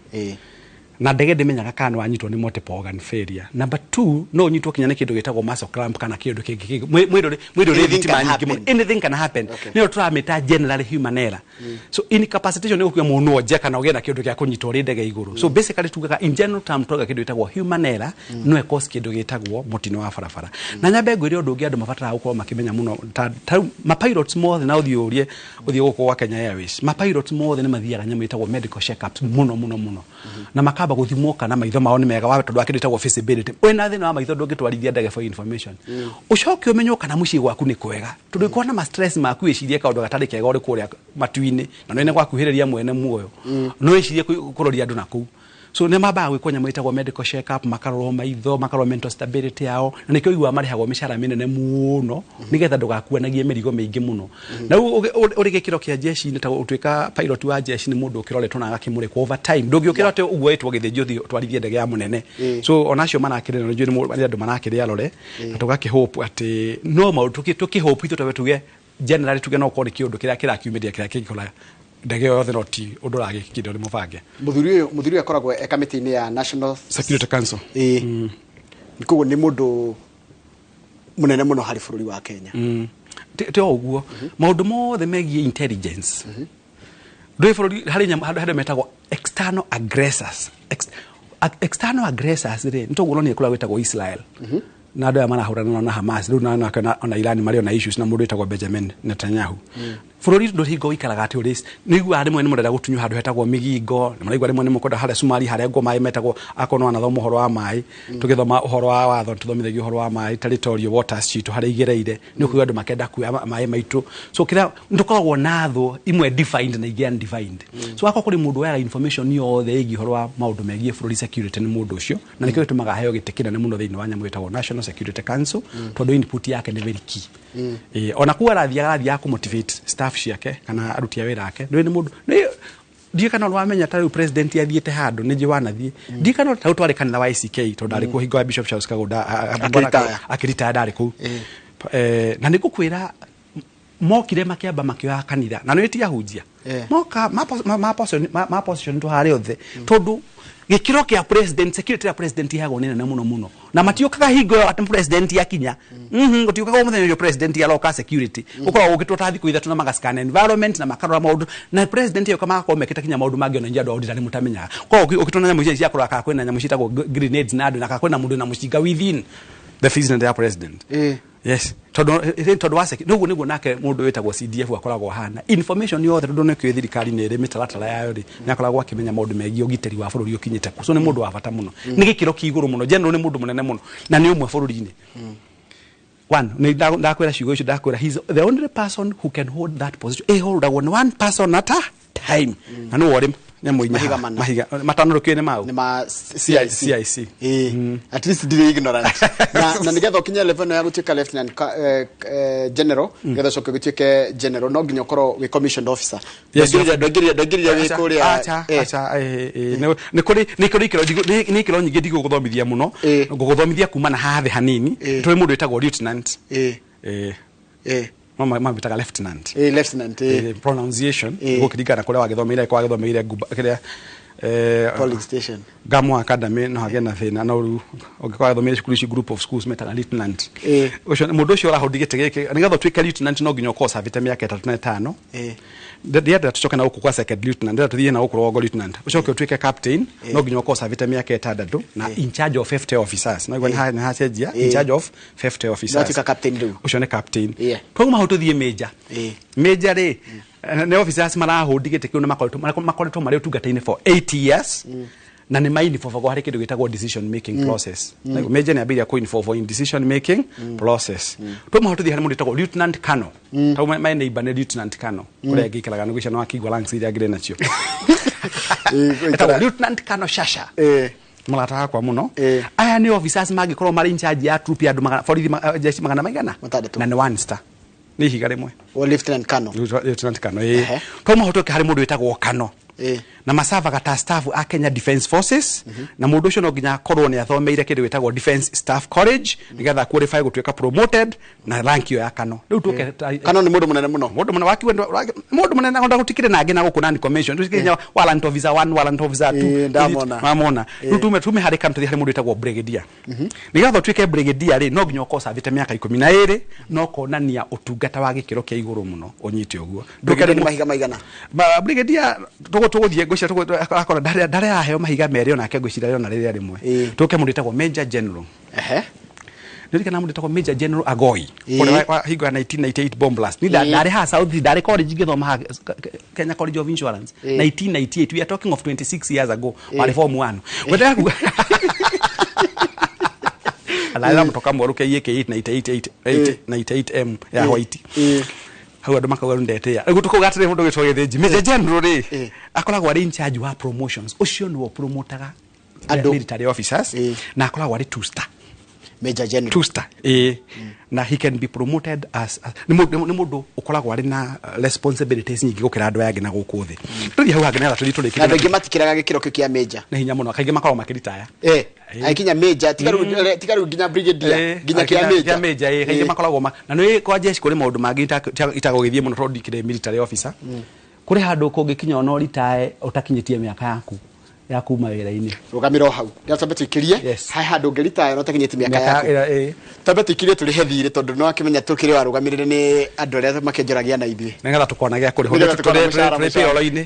Na ndege ndĩmenyaga kana no anyitwo nĩ multiple organ failure. Number two, no ũnyitwo kinya nĩ kĩndũ gĩtagwo muscle cramp kana kĩndũ kĩngĩ mwĩrĩ ũrĩ thitima nyingĩ mũno. Anything can happen. Nĩyo tũramĩta generally human error. So incapacitation nĩ gũkiuga mũndũ onje kana ũgĩe na kĩndũ gĩa kũnyitwo ũrĩ ndege igũrũ. So basically tugaga, in general term, tugaga kĩndũ gĩtagwo human error no ĩcause kĩndũ gĩtagwo mũtino wa barabara. Na nyambe ngwĩre ũndũ ũngĩ andũ mabataraga gũkorwo makĩmenya mũno, ta ma pilots mothe, na ũthiĩ ũrie, ũthiĩ gũkũ gwa Kenya Airways, ma pilots mothe nĩ mathiaga nyamũ ĩtagwo medical checkups mũno mũno mũno, na makamba gũthimwo kana maitho mao nĩ mega wa tondũ wa kĩndũ gĩtagwo visibility. Wĩna thĩna wa maitho, ndũngĩtwarithia ndege, for information. Ũcoke ũmenywo kana mũciĩ gwaku nĩ kwega, tondũ ũkorwo na ma stress maku, wĩcirie kaũndũ gatarĩ kega ũrĩ kũrĩa matu-inĩ, na nĩ gwakuhĩrĩria mwene muoyo, no wĩcirie kũroria andũ na kũu. So nĩ mambaga gwĩkwo nyamũ ĩtagwo medical check up, makarorwo maitho, makarorwo mental stability yao, na nĩkĩo ũiguaga marĩhagwo mĩcara mĩnene mũno, nĩgetha ndũgakuanagie mĩrigo mĩingĩ mũno. Na rĩu ũrĩ gĩkĩro kĩa jeshi-inĩ, ta ũtuĩka pilot wa jeshi, nĩ mũndũ ũkĩroretwo na agakĩmũrĩkwo over time. Ndũngĩũkĩra atĩ ũguo ĩtwo gĩthĩnjĩ ũthiĩ ũtwarithie ndege ya mũnene. So onacio marakĩrĩ na nĩ andũ marakĩrĩ arore, na tũgakĩhope atĩ no maũndũ tũkĩhope itũ tũge tuge generally, tuge no ũkorwo nĩ kĩũndũ kĩrĩa kĩrakiumĩria kĩrĩa kĩngĩkora ndege yothe, no ti ũndũ ũragĩkire nĩ mũbange. Mũthuri ũyũ akoragwo e kamĩtĩ-inĩ ya National Security Council. Ĩĩ, koguo nĩ mũndũ mũnene mũno harĩ bũrũri wa Kenya. Ti o ũguo, maũndũ mothe megiĩ intelligence ndũĩ bũrũri harĩ nyamũ handũ metagwo external aggressors. External aggressors rĩ, nĩ toguo ũronire kũrĩa gwĩtagwo Israel na andũ aya marahũrana na Hamas rĩu, na Iran marĩ ona issues na mũndũ wĩtagwo Benjamin Netanyahu. Bũrũri ndũrĩ hingo ũikaraga atĩ ũrĩ nĩ iguaga rĩmwe nĩ mũrenda gũtunywo handũ hetagwo Migingo, nĩ mũraigua rĩmwe nĩ mũkwenda harĩa Somali harengwo maĩ metagwo, akorwo nĩ wanathoma ũhoro wa maĩ, tũgĩthoma ũhoro wa watho tũthomithagio ũhoro wa maĩ, territorial waters citũ harĩa igereire, nĩ ũkũigua andũ makenda kuoya maĩ maitũ. So kĩrĩa nĩ tũkoragwo na thũ imwe defined na ingĩ undefined. So akorwo kũrĩ mũndũ woyaga information yothe ĩgiĩ ũhoro wa maũndũ megiĩ bũrũri security, nĩ mũndũ ũcio, na nĩkĩo gĩtũmaga aheo gĩtĩ kĩnene mũno thĩinĩ wa nyamũ ĩtagwo National Security Council, tondũ input yake nĩ very key. Ĩĩ, ona kuo arathiaga kũmotivate staff ciake kana aruti a wĩra ake. Ndũĩ nĩ mũndũ nĩ ndiĩ kana wamenya ta rĩu president athiĩte handũ nĩ njĩ wanathiĩ, ndiĩ kana ta rĩu twarĩ kanitha wa ICK, tondũ ndarĩ kuo hingo ya Bishop Charles Kagũnda Akĩritaya. Akĩritaya, ndarĩ kũu. Na nĩ ngũkwĩra mokire makĩamba makĩoya kanitha, na nĩ ti ahunjia moka ma position harĩa othe, tondũ gĩkĩro kĩa president, security ya president iheagwo nĩ nene mũno mũno, na matiũkaga hingo ĩyo atĩ president akinya. Gũtiũkaga mũthenya ũcio president aroka. Security ũkoragwo ũkĩtwo ta thikũ 3 na magascan environment na makarora maũndũ, na president yoka magakorwo mekĩte kinya maũndũ mangĩ ona inyuĩ andũ a ordinary mũtamenyaga. Koguo ũkĩtwo na nyamũ ici cia kũrora kana kwĩna nyamũ ciĩtagwo grenades na andũ, na kana kwĩna mũndũ na mũcinga within the vicinity ya president. Yes, tondũ wa nĩguo nake mũndũ wĩtagwo CDF akoragwo hana information yothe, tondũ nĩkĩo thirikari nĩ ĩrĩ mĩtaratara yayo rĩ, nĩ akoragwo akĩmenya maũndũ megiĩ ũgitĩri wa bũrũri ũkinyĩte kũ. So nĩ mũndũ wa bata mũno, nĩ gĩkĩro kĩa igũrũ mũno. General nĩ mũndũ mũnene mũno na nĩ ũmwe bũrũri-inĩ. One nĩ ndakwĩra ciugo icio, ndakwĩra he's the only person who can hold that position. Ĩholdagwo nĩ one person at a time, na nĩwe ũrĩ nyamũ inya Mahiga haha. mana. Mahiga matano rũkĩũĩ nĩ mau Nĩ ma CIC. CIC. Ĩĩ, at least ndirĩ ignorant. Na nĩgetha ũkinye level ĩno ya gũtuĩka lieutenant general, nĩgetha ũcoke gũtuĩke general, no nginya ũkorwo wĩ commissioned officer. Yes. Ndwaingĩrire wĩ kũrĩa Acha, acha, nĩ kũrĩ ikĩro nĩ ikĩro nyingĩ, ndigũgũthomithia mũno. Ngũgũthomithia kuma na haha thĩ hanini. Tũrĩ mũndũ wĩtagwo lieutenant. No mamĩtaga lieutenant. Ĩĩ, lieutenant, ĩĩ. Pronunciation gũkĩringana kũrĩa wagĩthomeire, kwa wagĩthomeire kĩrĩa Polling station. Gamo Academy no hagĩe na thĩna, no rĩu ũngĩkorwo wagĩthomeire cukuru ici, group of schools, metaga lieutenant. Ũcio mũndũ ũcio ũrahũndi gĩtĩ gĩkĩ, nĩgetha ũtuĩke lieutenant no nginya ũkorwo servite mĩaka 35. Ndienda tucoke na gũkũ kwa second lieutenant, ndĩrenda tũthiĩ na gũkũ rũgongo. Lieutenant ũcoke ũtuĩke captain, no nginya ũkorwo servite mĩaka 6 na in charge of 50 officers. No igua nĩ hacenjia, in charge of 50 officers. Nĩwatuĩka captain rĩu. Ũcio nĩ captain. Twauma hau tũthiĩ major. Major rĩ, nĩ officers marahũndi gĩtĩ kĩu na makoretwo marĩ ũtungata-inĩ for 8 years, na nĩ mainvolvagwo harĩ kĩndũ gĩtagwo decision making process. Like, major nĩ ambĩrĩria kũ-involve in decision making process. Twauma hau tũthiĩ harĩ mũndũ wĩtagwo lieutenant colonel. Tau my neighbor nĩ lieutenant colonel kũrĩa ngĩikaraga, nĩ gwĩcia nĩ wakĩigua ranks iria ngĩrĩ nacio. Etagwo Lieutenant Colonel Shasha, mũrata wakwa mũno. Aya nĩ officers mangĩkorwo marĩ in charge ya troop ya andũ magana borithi jeshi magana maigana 6. Na nĩ one star, nĩ ihiga rĩmwe. O lieutenant colonel. Lieutenant colonel, ĩĩ. Ehe. Twauma hau tũke harĩ mũndũ wĩtagwo colonel. Na masavaga ta staff a Kenya Defence Forces. Na mundu ucio no nginya akorwo ni athomeire kindu gitagwo Defence Staff College nigetha qualify gutuika promoted na rank iyo ya kano. Riu tuke kano ni mundu munene muno. Mundu munene wakiwe mundu munene onda gutikire na ngi na guku nani commission tukinya warrant officer 1 warrant officer 2 ndamona mamona. Riu tume hari kam tuthi hari mundu witagwo brigadier. Nigetha tuike brigadier ri no nginya ukorwo savite miaka 12 no konania utungata wa gikiro kia iguru muno unyite uguo. Brigadier ni mahiga maigana? Brigadier tuguthie ngwiciria akora ndare aheo mahiga meri onake ngwiciria ona riria rimwe. Tuke mundu witagwo Major General. Ndirikana mundu witagwo Major General Agoi uria wa hingo ya 1998 bomb blast. Ni ndari ha South ndari college ngithoma Kenya College of Insurance 1998. We are talking of 26 years ago. Wari form 1. Wetaka kuga ala mutoka mweru KAK 898 ya white. Hau andu makauga ndetea. Riu tukuga atiri mundu gwitwo Githinji Major General ri akoragwo ari in charge wa promotions. Ucio niwe promotaga andu military officers na akoragwo ari 2 star. Major General 2 star. Na he can be promoted as ni mundu ukoragwo ari na responsibilities nyingi gukira andu aya angi na guku thi. Tuthi hau hangi na tuthi turikire. Andu aingi matikiraga gikiro kiu kia major. Ni hinya muno kaingi makoragwo makiritaya. Aikinya major tiga riu nginya brigadier nginya kia major. Kia major kaingi makoragwo na ni kwa jeshi kuri maundu mangi itagũgĩthiĩ mũno tondũ ndikĩrĩ military officer. Kuri handu kũngĩkinya ona ũritae ũtakinyĩtie mĩaka yaku ya kuma wĩra-inĩ. Rũgamĩra o hau. Ndio tuikirie. Hai handu ũngĩritaya na ũtakinyĩtie mĩaka yaku. Twambe tuikirie tũrĩhe thirĩ tondũ no akĩmenya tũkĩrĩ warũgamĩrĩre nĩ andũ arĩa makĩnjoragia na ithuĩ. Nĩgetha tũkona gĩa kũrĩhwo tũrĩ payroll-inĩ.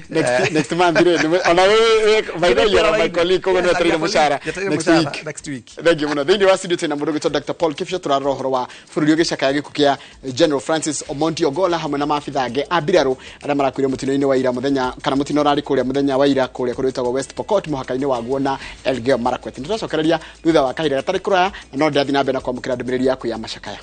Next month rĩ ona we by the way you are my colleague koguo nĩ wetereire mũcara next week. Next week. Thank you mũno. Thĩinĩ wa studio twĩna mũndũ ũgwĩtwo Dr. Paul Kibio tũrarora ũhoro wa bũrũri ũgĩcakaya gĩkuũ kĩa General Francis Omondi Ogolla hamwe na maabitha angĩ a mbirarũ arĩa marakuire mũtino-inĩ wa ira mũthenya kana mũtino ũrarĩ kũrĩa mũthenya wa ira kũrĩa kũrĩtagwo West Pokot mũhaka-inĩ waguo na Elgeyo Marakwet. Nĩtũracokereria thutha wa kahinda gatarĩ kũraya na no ndĩrathiĩ na mbere na kwamũkĩra ndũmĩrĩri yaku ya macakaya.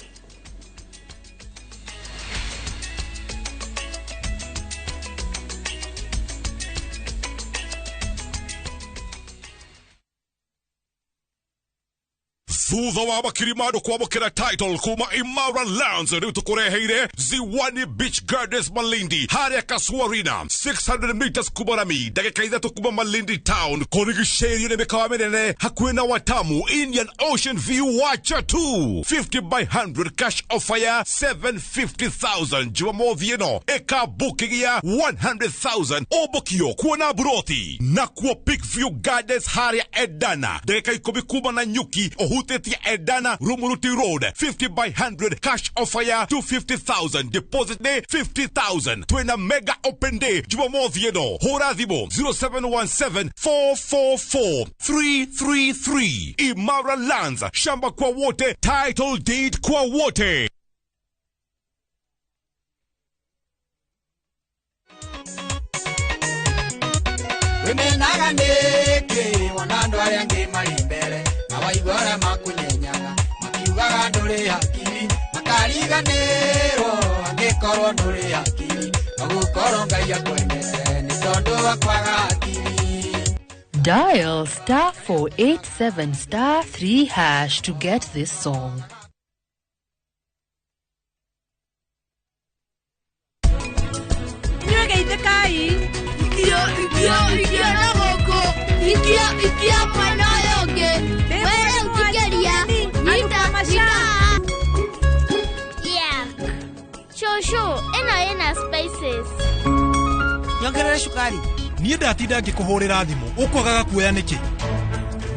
Thutha wa makiri ma andũ kwamũkĩra title kuma Imara Lands rĩu tũkũreheire Ziwani Beach Gardens Malindi harĩa Kasuarina 600 meters kuma rami ndagĩka ithatũ kuma Malindi town kũrigicĩirio nĩ mĩkawa mĩnene hakuhĩ na Watamu Indian Ocean View wacha tu 50 by 100 cash offer ya 750,000 Jumamothi ĩno ĩka booking ya 100,000 ũmbũkio kuona buroti na kuo Peak View Gardens harĩa Edana ndagĩka ikũmi kuma na Nyuki ũhutĩtie Edana Rumuruti Road 50 by 100 cash offer ya 250,000 deposit day 50,000 twina mega open day Jumamothi ĩno hũra thimũ 0717 444 333. Imara Lands, shamba kwa wote, title deed kwa wote. Wimenaga nĩkĩ wona andũ arĩa angĩ marĩ mbere na waigua ũrĩa makunyenyaga makiugaga ndũrĩ hakiri makariganĩrwo angĩkorwo ndũrĩ hakiri no gũkorwo Ngai akwendete nĩ tondũ wa kwaga hakiri. Dial star 487 star 3 hash to get this song. Shosho, ena spices. Nyongerere cukari. Niĩ ndatinda ngĩkũhũrĩra thimũ ũkwagaga kuoya nĩkĩ?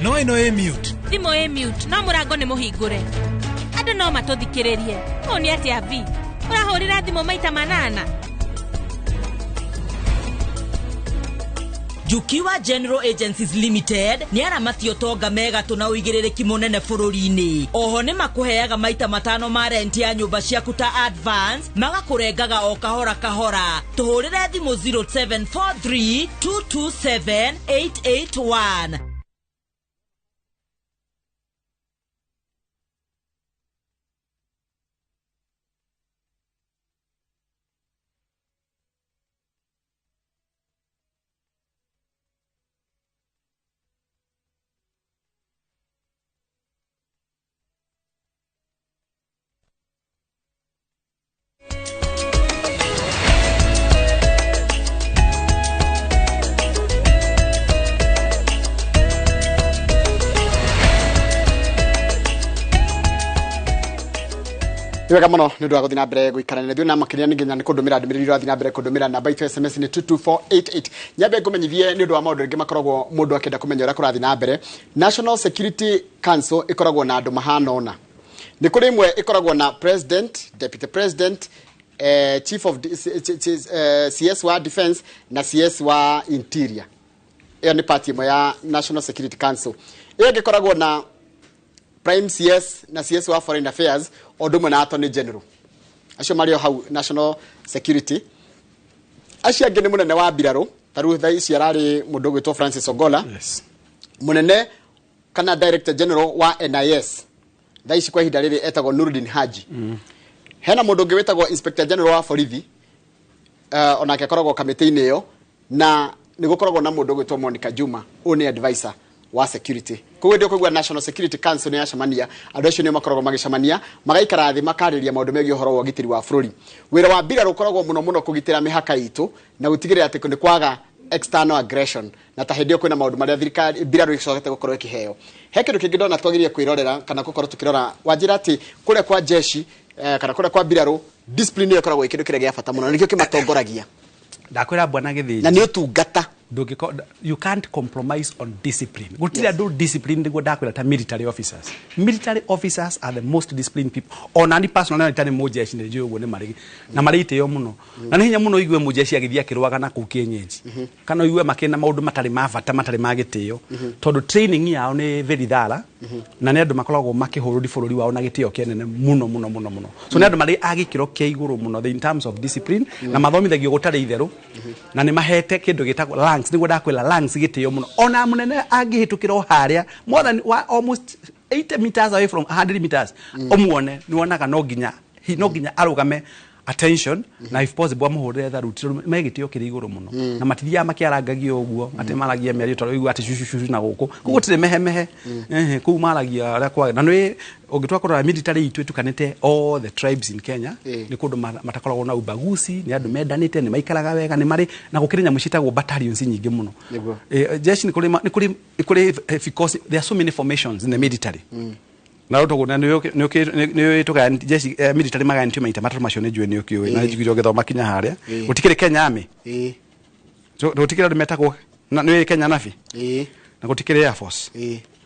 No ĩno ĩ mute. Thimũ ĩ mute, no mũrango nĩ mũhingũre. Andũ no matũthikĩrĩrie. Ũũ nĩ atĩa Vi? Ũrahũrĩra thimũ maita manana. Jukiwa General Agencies Limited nĩ aramati ũtonga megatũ na ũigĩrĩrĩki mũnene bũrũri-inĩ. Oho nĩ makũheaga maita matano ma rent ya nyũmba ciaku ta advance, magakũrengaga o kahora kahora. Tũhũrĩre thimũ 0743 227 881. Nĩ wega mũno nĩ ũndũ wa gũthiĩ na mbere gũikarania na ithuĩ, na makĩria nĩ nginya nĩ kũndũmĩra ndũmĩrĩri ũrathiĩ na mbere kũndũmĩra. Namba itũ SMS nĩ 22488. Nyambe ngũmenyithie nĩ ũndũ wa maũndũ rĩngĩ makoragwo mũndũ akĩenda kũmenya ũrĩa kũrathiĩ na mbere. National Security Council ĩkoragwo na andũ mahana ũna. Nĩ kũrĩ ĩmwe ĩkoragwo na president, deputy president, chief of CS wa defense na CS wa interior. Ĩyo nĩ party ĩmwe ya National Security Council. Ĩyo ĩngĩ ĩkoragwo na prime CS na CS wa foreign affairs, o ũndũ ũmwe na attorney general. Acio marĩ o hau national security. Acio angĩ nĩ mũnene wa mbirarũ, ta rĩu thaa ici ararĩ mũndũ ũgwĩtwo Francis Ogola. Mũnene kana director general wa NIS thaa ici kwa ihinda rĩrĩ etagwo Nurdin Haji. Hena mũndũ ũngĩ wĩtagwo inspector general wa borithi, onake akoragwo kamĩtĩ-inĩ ĩyo, na nĩ gũkoragwo na mũndũ ũgwĩtwo Monica Juma, ũyũ nĩ advisor wa security. Koguo hĩndĩ ũkũigua National Security Council nĩ yacemania, andũ acio nĩo makoragwo magĩcemania, magaikara thĩ, makarĩria maũndũ megiĩ ũhoro wa ũgitĩri wa bũrũri. Wĩra wa mbirarũ ũkoragwo mũno mũno kũgitĩra mĩhaka itũ na gũtigĩrĩra atĩ nĩ kwaga external aggression, na ta hĩndĩ ĩyo kwĩna maũndũ marĩa thirikari mbirarũ icokete gũkorwo ĩkĩheo. He kĩndũ kĩngĩ ndona twagĩrĩire kwĩrorera kana gũkorwo tũkĩrora wanjĩra atĩ kũrĩa kwa jeshi, kana kũrĩa kwa mbirarũ, discipline ĩyo ĩkoragwo ĩ kĩndũ kĩrĩa gĩa bata mũno na nĩkĩo kĩmatongoragia. Ndakwĩra, bwana Gĩthĩnji, Na nĩ ũtungata. You can't compromise on discipline. Gũtirĩ andũ discipline nĩguo ndakwĩra ta military officers. Military officers are the most disciplined people. Ona ni personally nĩ mũjeshi, nĩ njũĩ ũguo nĩ marĩ na marĩ itĩo mũno, na nĩ hinya mũno ũigue mũjeshi agĩthiĩ akĩrũaga na kũu kĩenyenji, kana ũigue makĩna maũndũ matarĩ ma bata, matarĩ ma gĩtĩo, tondũ training yao nĩ very thorough, na nĩ andũ makoragwo makĩhũrũri bũrũri wao na gĩtĩo kĩnene mũno mũno mũno mũno. So nĩ andũ marĩ a gĩkĩro kĩa igũrũ mũno in terms of discipline, na mathomithagio gũtarĩ itherũ, na nĩ mahete kĩndũ gĩtagwo ranks. Nĩguo ndakwĩra, ranks gĩtĩo mũno. Ona mũnene angĩhĩtũkĩra o harĩa more than almost 80 meters away from 100 meters ũmuone, nĩ wonaga no nginya arũgame attention, na if possible amũhũrĩre tharuti, tondũ me gĩtĩo kĩrĩ igũrũ mũno, na matithiaga makĩarangagia ũguo atĩ maragia mĩario tondũ ũigua atĩ cucucucu na gũkũ kũu gũtirĩ mehemehe. Ehe, kũu maragia ũrĩa kwagĩrĩire. Na nĩ ũngĩtua kũrora military itũ ĩtukanĩte all the tribes in Kenya. Nĩ kũndũ matakoragwo na ubaguzi, nĩ andũ mendanĩte, nĩ maikaraga wega, nĩ marĩ na gũkĩrĩ nyamũ ciĩtagwo battalions nyingĩ mũno. Jeshi nĩ kũrĩ nĩ kũrĩ vikosi. There are so many formations in the military, na rĩu na nĩ tũgaya jeshi, military magayanĩtio maita matatũ. Macio nĩ njũĩ nĩ ũkĩũĩ, na njiguire ũgĩthoma kinya harĩa. Gũtikĩrĩ Kenya Army, gũtikĩrĩ andũ metagwo nĩ Kenya Navy, na gũtikĩrĩ Air Force.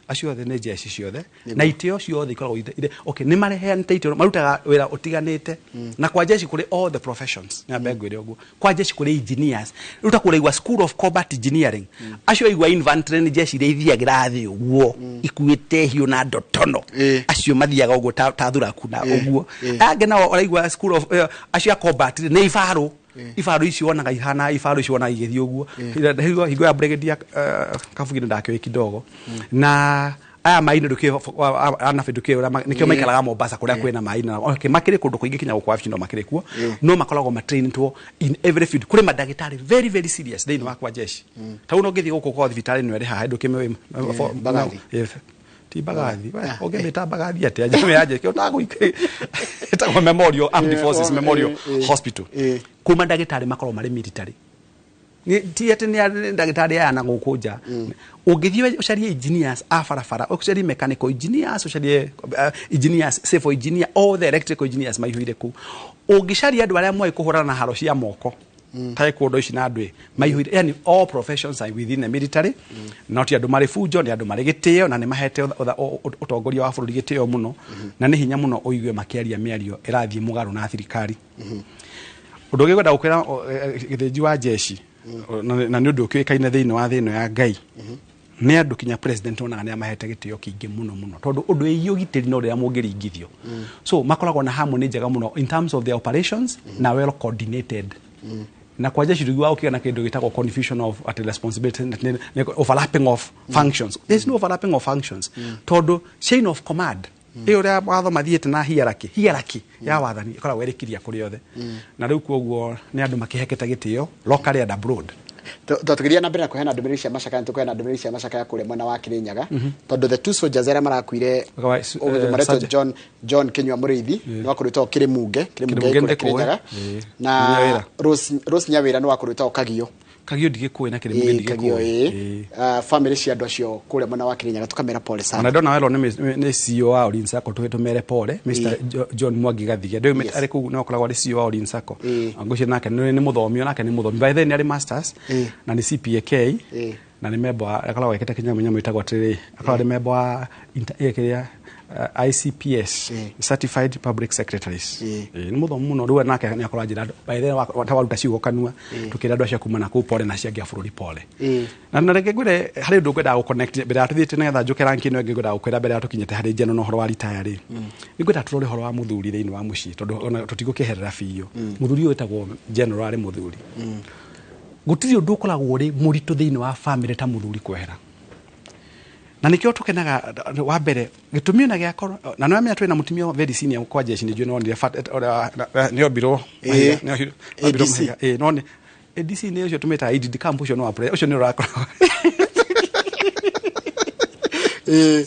Acio othe nĩ jeshi ciothe, na itĩo ciothe ikoragwo okay, nĩ mareheanĩte itĩo, marutaga wĩra ũtiganĩte. Na kwa jeshi kũrĩ all the professions. Nyambe ngwĩre ũguo, kwa jeshi kũrĩ engineers. Rĩu ta kũraigua School of Combat Engineering, acio aigua infantry nĩ jeshi iria ithiagĩra thĩ ũguo ikuĩte hiũ na ndotono. Acio mathiaga ũguo ta thuraku na ũguo. Angĩ nao ũraigua school of acio a combat nĩ ibarũ, ibarũ icio wonaga ihana ibarũ icio wonaga igĩthiĩ ũguo. Hingo ya brigadier Kabugi nĩ ndakĩũĩ kidogo, na aya maĩ ndũkĩũĩ anabi, ndũkĩũĩ ũrĩa nĩkĩo maikaraga Mombasa kũrĩa kwĩna maĩ, na okay, makĩrĩ kũndũ kũingĩ kinya gũkũ wabici no makĩrĩ kuo, no makoragwo matrainĩtwo in every field. Kũrĩ mandagĩtarĩ very very serious thĩinĩ wa kwa jeshi. Ta rĩu no ũngĩthiĩ gũkũ kwa thibitarĩ ĩno ĩrĩ haha, ndũkĩmĩũĩ? Mbagathi. Ti Mbagathi. We, ũngĩmĩta Mbagathi atĩa? Njame ya jeshi ĩtagwo Memorial Armed Forces Memorial Hospital. Kuma ndagĩtarĩ makoragwo marĩ military. Ti atĩ nĩ ndagĩtarĩ aya na gũkũ nja. Ũngĩthiĩ ũcarie engineers a barabara, ũcarie mechanical engineers, ũcarie engineers, civil engineer, all the electrical engineers maihũire kũu. Ũngĩcaria andũ arĩa moĩ kũhũrana na haro cia moko, taekwondo ici na andũ ĩ maihũire. Yani all professions are within the military. No ti andũ marĩ bunjo, nĩ andũ marĩ gĩtĩo, na nĩ mahete ũtongoria wa bũrũri gĩtĩo mũno, na nĩ hinya mũno ũigue makĩaria mĩario ĩrathiĩ mũgarũ na thirikari. Ũndũ ũngĩ ngwenda gũkwĩra, Gĩthĩnji wa jeshi, na nĩ ũndũ ũkĩũĩkaine thĩinĩ wa thĩ ĩno ya Ngai, nĩ andũ kinya president onaga nĩ amahete gĩtĩo kĩingĩ mũno mũno, tondũ ũndũ wĩgiĩ ũgitĩri no rĩrĩa mũngĩringithio. So makoragwo na harmony njega mũno in terms of their operations, na well coordinated. Na kwa jeshi ndũiguaga ũkĩgĩa na kĩndũ gĩtagwo confusion of at responsibility, overlapping of functions. There is no overlapping of functions, tondũ chain of command ĩyo ũrĩa watho mathiĩte na hierarchy ya wathani ĩkoragwo ĩrĩ clear kũrĩ othe. Na rĩu koguo nĩ andũ makĩhekete gĩtĩo locally and abroad. Twatugiria na mbere na kuheana ndũmĩrĩri cia macakaya, nĩ tũkũheana ndũmĩrĩri cia macakaya kũrĩa mwena wa Kirinyaga, tondũ the two soldiers arĩa marakuire, maretwo John Kinyua Mũrĩithi nĩ wa kũrĩtwo Kĩrĩmunge, Kĩrĩmunge Kĩrĩmunge kũrĩa nĩ Kirinyaga, kũĩ. na Nyawĩra. Rose Nyawĩra nĩ wa kũrĩtwo Kagio. Kagio ndigĩkũĩ na kĩrĩmũ Kagio ndigĩkũĩ. Ĩ family cia andũ acio kũrĩa mwena wa Kirinyaga tũkamera pole sana. Ona ndona werwo nĩ CEO wa Ulinzi Sacco tũmere pole Mr. John Mwangi Gathige ndĩũĩ arĩ kũu no akoragwo arĩ CEO wa Ulinzi Sacco. Ngwĩciria nake nĩ mũthomi, onake nĩ mũthomi by then, nĩ arĩ masters na nĩ CPAK na nĩ member wa akoragwo ekĩte kĩnyamũ nyamũ ĩtagwo atĩrĩrĩ, akoragwo arĩ member wa kĩrĩa ICPS, Certified Public Secretaries. Nĩ mũthomi mũno. Rĩu nake nĩ akorwo anjĩra by then ta waruta ciugo kanua tũkĩra andũ acio kuma na kũu pole na acio angĩ a bũrũri pole. Na reke ngwĩre harĩ ũndũ ngwendaga gũconnect mbere ya tũthiĩte nĩgetha njũke ranki ĩno ĩngĩ ngwendaga gũkwĩra mbere ya tũkinyĩte harĩ njeno na ũhoro wa retire rĩ. Nĩ ngwenda tũrore ũhoro wa mũthuri thĩinĩ wa mũciĩ tondũ ona tũtigũkĩherera biũ. Mũthuri ũyũ wĩtagwo general arĩ mũthuri. Gũtirĩ ũndũ ũkoragwo ũrĩ mũritũ thĩinĩ wa family ta mũthuri kwehera na nikio tukenaga wa mbere gĩtũmi ona gĩakorwo na nĩ wamenya twĩna mũtumia very senior kwa jeshi nĩ njũĩ nonire nĩ ombirwo ADC. No nĩ ADC nĩ ũcio tũmĩtaga EDD camp ũcio nĩ wa ũcio nĩ ũrakorwo. Ĩ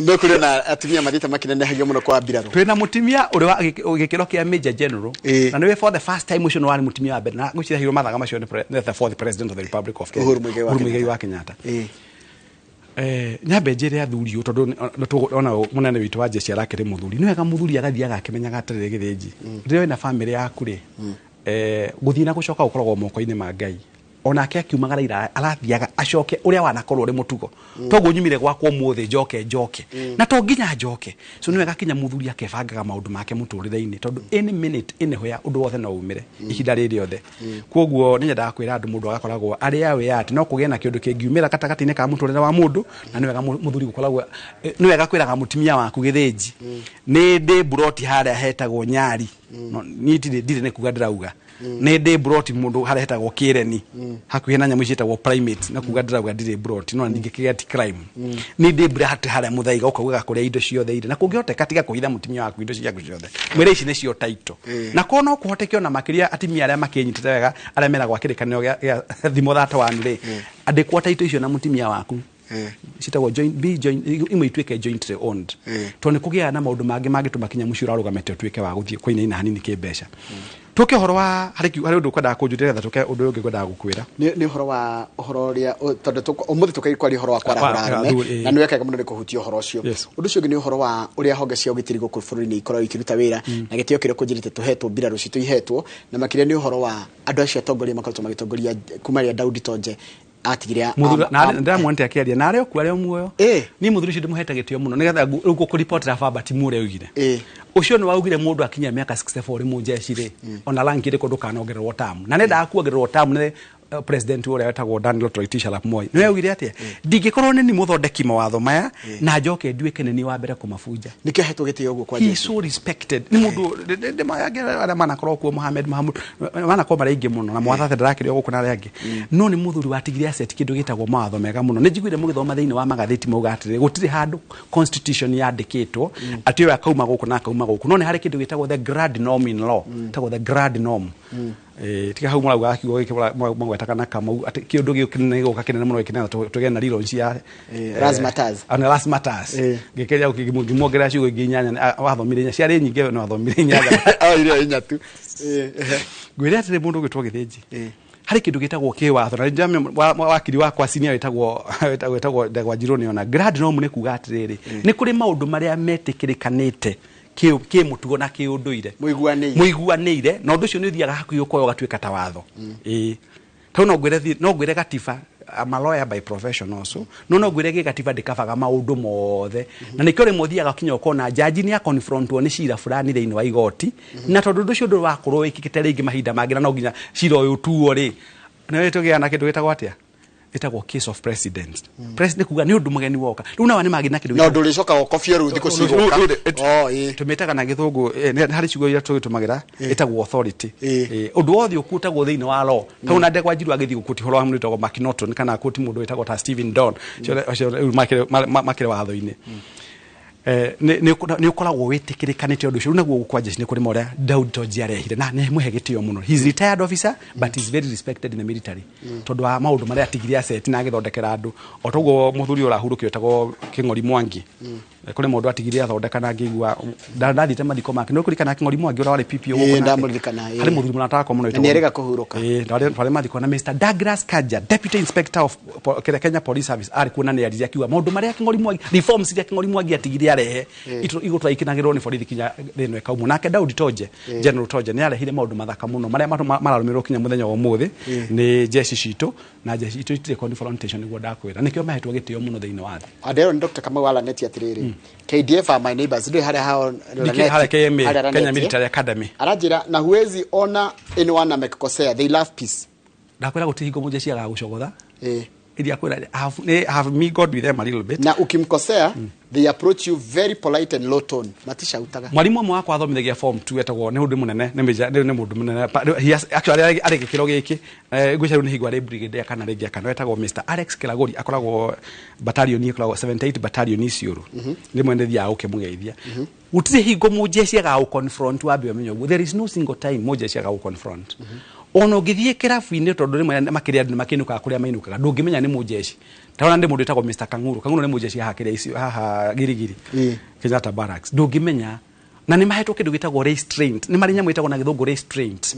no kũrĩ na atumia mathiĩte makĩnenehagio mũno kwa mbirarũ. Twĩna mũtumia ũrĩ wa gĩkĩro kĩa major general na nĩwe for the first time ũcio nĩ warĩ mũtumia wa mbere na ngwĩciria hiũ mathaga macio nĩ the fourth president of the Republic of Kenya. Uhuru Muigai wa Uhuru Muigai wa Kenyatta. Nyambe njĩre athuri ũũ tondũ ona mũnene witũ wa jeshi arakĩrĩ mũthuri. Nĩ wega mũthuri agathiaga akĩmenyaga atĩrĩrĩ gĩthĩnji rĩrĩa wĩna family yaku rĩ, gũthiĩ na gũcoka gũkoragwo moko-inĩ ma Ngai. Onake akiumagara ira arathiaga acoke ũrĩa wanakorwo ũrĩ mũtugo toguo nyumire gwakwa ũmũthĩ njoke njoke na to nginya njoke. So nĩ wega kinya mũthuri akebangaga maũndũ make mũtũrĩre-inĩ tondũ any minute anywhere ũndũ wothe no umĩre ihinda rĩrĩ rĩothe. Koguo nĩ nyendaga kwĩra andũ mũndũ agakoragwo arĩ awe atĩ no kũgĩe na kĩũndũ kĩngiumĩra gatagatĩ-inĩ ka mũtũrĩre wa mũndũ na nĩ wega mũthuri gũkoragwo nĩ wega kwĩraga mũtumia waku gĩthĩnji nĩ ndĩ mburoti harĩa hetagwo Nyari. No, niĩ ndirĩ nĩ kuga ndĩrauga nĩ ndĩ mburoti mũndũ harĩa hetagwo Kĩreni hakuhĩ na nyamũ ici ciĩtagwo primate na kuga ndĩrauga ndirĩ mburoti no ndingĩkĩgĩa ti crime nĩ ndĩ mburati harĩa mũthaiga ũkaugaga kũrĩa indo ciothe irĩ na kũngĩhoteka tiga kũhitha mũtumia waku indo ciaku ciothe mwĩre ici nĩcio title na korwo no kũhoteke ona makĩria atumia arĩa makĩnyitĩte wega arĩa meragwo kĩrĩkanĩro gĩa thimo thata wanu rĩ andĩkwo title icio na mũtumia waku citagwo joint be joint imwe ituĩke jointly owned tondũ nĩ kũgĩaga na maũndũ mangĩ mangĩtũma kinya mũciĩ ũrarũgamĩte ũtuĩke wa gũthiĩ kũinaina hanini kĩmbeca. Tũke ũhoro wa harĩ ũndũ ũkwendaga kũnjũria nĩgetha tũke ũndũ ũyũ ũngĩ ngwendaga gũkwĩra. Nĩ ũhoro wa ũhoro ũrĩa tondũ ũmũthĩ tũkaĩ kwaria ũhoro wa kwarahũra arũme na nĩ wekaga mũno nĩ kũhutia ũhoro ũcio. Ũndũ ũcio ũngĩ nĩ ũhoro wa ũrĩa honge cia ũgitĩri gũkũ bũrũri-inĩ ikoragwo ikĩruta wĩra na gĩtĩo kĩrĩa kũnjĩrĩte tũhetwo mbirarũ citũ ihetwo na makĩria nĩ ũhoro wa andũ acio atongoria makoretwo magĩtongoria kuma rĩrĩa Daudi Tonje atigire Mũthuri na ndĩramuonete akĩaria na arĩ o kuo arĩ o muoyo. Niĩ mũthuri ũcio ndĩmũhete gĩtĩo mũno nĩgetha rĩu ngũkũribotera baba ti mũrĩa oigire ũcio nĩ waugire mũndũ akinyia mĩaka 64 rĩ mũnjeshi rĩ ona ranki ĩrĩkũ ndũkanongererwo tamu na nendaga kuongererwo tamu nĩ president ũrĩa wetagwo Daniel Toroitich arap Moi nĩwe augire atĩa ndingĩkorwo nĩ ni mũthondeki mawatho maya na njoke nduĩke nĩ niĩ wa mbere kũmabunja. Nĩkĩo ahetwo gĩtĩo ũguo kwa He is jeshi. so respected nĩ mũndũ arĩa manakorwo kuo Mohamed Mahamud manakorwo marĩ aingĩ mũno na mwathathe ndarakĩrĩ o gũkũ na arĩa angĩ no nĩ mũthuri watigire asset kĩndũ gĩtagwo mawatho mega mũno. Nĩ njiguire mũgĩthoma thĩinĩ wa magathĩti mauga atĩrĩ gũtirĩ handũ constitution yandĩkĩtwo atĩ ũyũ akauma gũkũ na akauma gũkũ no nĩ harĩ kĩndũ gĩtagwo the grand norm in law ĩtagwo the grand norm. Tiga hau marauga kiugo gĩkĩ magwetaga na Kamau atĩ kĩũndũ gĩkĩ kĩnene gĩgoka kĩnene mũno gĩkĩnene tũgĩe na relaunch ya Razzmatazz. Ona Razzmatazz ngĩkĩria ngĩmuongerera ciugo ingĩ inyanya wathomire inya ciarĩ nyingĩ no wathomire inyanya. Oh, iria inya tu. Ngwĩre atĩrĩ mũndũ ũgĩtwo gĩthĩnji harĩ kĩndũ gĩtagwo kĩwatho na nĩnjamenya wakiri wakwa senior wĩtagwo Ndegwa Njirũ nĩona grand norm nĩ kuga atĩrĩrĩ nĩ kũrĩ maũndũ marĩa metĩkĩrĩkanĩte kĩ mũtugo na kĩũndũire mũiguanĩire mũiguanĩire na ũndũ ũcio nĩ ũthiaga hakuhĩ ũkoya ũgatuĩka ta watho. Ĩĩ tondũ no ngwĩre gatiba I'm a lawyer by profession also no ngwĩre gĩ gatiba ndĩkabaga maũndũ mothe na nĩkĩo rĩmwe ũthiaga kinya ũkona jaji nĩ akonfrontwo nĩ cira fulani thĩinĩ wa igoti na tondũ ũndũ ũcio ndũrĩ wakorwo wĩkĩkĩte rĩngĩ mahinda mangĩ na no nginya cira ũyũ ũtuo rĩ nĩ tũgĩaga na kĩndũ gĩtagwo atĩa ĩtagwo case of precedent. Precedent kuga nĩ ũndũ mũgeni woka rĩu nawa nĩ magĩ na kĩndũ Na ũndũ ũrĩcoka ũkobio rĩu thikũ cigũka. Oh, ĩĩ. Tũmĩtaga na gĩthũngũ nĩ harĩ ciugo iria tũgĩtũmagĩra ĩtagwo authority. Ũndũ wothe ũkutagwo thĩinĩ wa law tondũ na Ndegwa Njiru agĩthiĩ gũkuti ũhoro wa mũndũ wĩtagwo McNaughton kana kũti mũndũ wĩtagwo ta Stephen Don acio rĩu makĩrĩ watho-inĩ nĩ ũkoragwo wĩtĩkĩrĩkanĩte ũndũ ũcio. Rĩu naguo gũkũ jeshi nĩ kũrĩ ma ũrĩa Daud Tonji arehire na nĩ mũhe gĩtĩo mũno. He is retired officer but is very respected in the military tondũ wa maũndũ marĩa atigire asset na agĩthondekera andũ o toguo mũthuri ũrahurũkio wĩtagwo Kĩng'ori Mwangi. Kũrĩ mũndũ atigire athondeka na ngĩigua ndathiĩte mathiko make nĩ ũkũririkana Kĩng'ori Mwangi ũrĩa warĩ PPO gũkũ nake? Ndamũririkana, ĩĩ. Harĩ mũthuri mũrata wakwa mũno Na wĩtagwo- nĩerĩga kũhurũka. Ĩĩ, twarĩ mathiko na Mr. Douglas Kanja, Deputy Inspector of Kenya Police Service, arĩ kuo na nĩ aririe akiuga maũndũ marĩa Kĩng'ori Mwangi, reforms iria Kĩng'ori Mwangi atigire arehe igũtũra ikinagĩrwo nĩ borithi kinya thĩ ĩno ĩkaumwo. Nake Daudi Tonje, General Tonje, nĩ arehire maũndũ mathaka mũno marĩa mararũmĩrĩrwo kinya mũthenya wa ũmũthĩ nĩ jeshi citũ, na jeshi itũ itirĩ confrontation, nĩguo ndakwĩra, nĩkĩo mahetwo gĩtĩo mũno thĩinĩ wa thĩ. Andero nĩ Dr. Kamau wa Lanet atĩrĩrĩ, KDF are my neighbors, ndũĩ harĩa hao? Nĩkĩ harĩa KMA, harĩa Lanet, Kenya eh? Military Academy. Aranjĩra na huwezi ona anyone amekukosea, they love peace. Ndakwĩra gũtirĩ hingo mũjeshi agagũcogotha. Iria kwĩra I have me God with them a little bit. Na ukimkosea, they approach you very polite and low tone, matishautaga. Mwarimu ũmwe wakwa athomithagia form 2 etagwo, nĩ mũndũ mũnene, nĩ major, nĩ mũndũ mũnene. He has actually arĩ gĩkĩro gĩkĩ, ngwĩciria rĩu nĩ hingo arĩ brigadier kana rĩngĩ akana, etagwo Mr. Alex Kilagori, akoragwo battalion ĩkoragwo 78 Battalion Isiolo. Rĩmwe nĩ thiaga gũkĩmũgeithia. Gũtirĩ hingo mũjeshi agagũ-confront, wambe ũmenye ũguo. There is no single time mũjeshi agagũ-confront. Ona ũngĩthiĩ kĩrabu-inĩ, tondũ rĩmwe makĩria andũ nĩ makĩinũkaga kũrĩa mainũkaga, ndũngĩmenya nĩ mũjeshi. Tarona ndĩ mũndũ wĩtagwo Mr. Kang'uru. Kang'uru nĩ mũjeshi haha kĩrĩa icio haha Girigiri, Kenyatta Barracks, ndũngĩmenya. Na nĩ mahetwo kĩndũ gĩtagwo restraint, nĩ marĩ nyamũ ĩtagwo na gĩthũngũ restraint,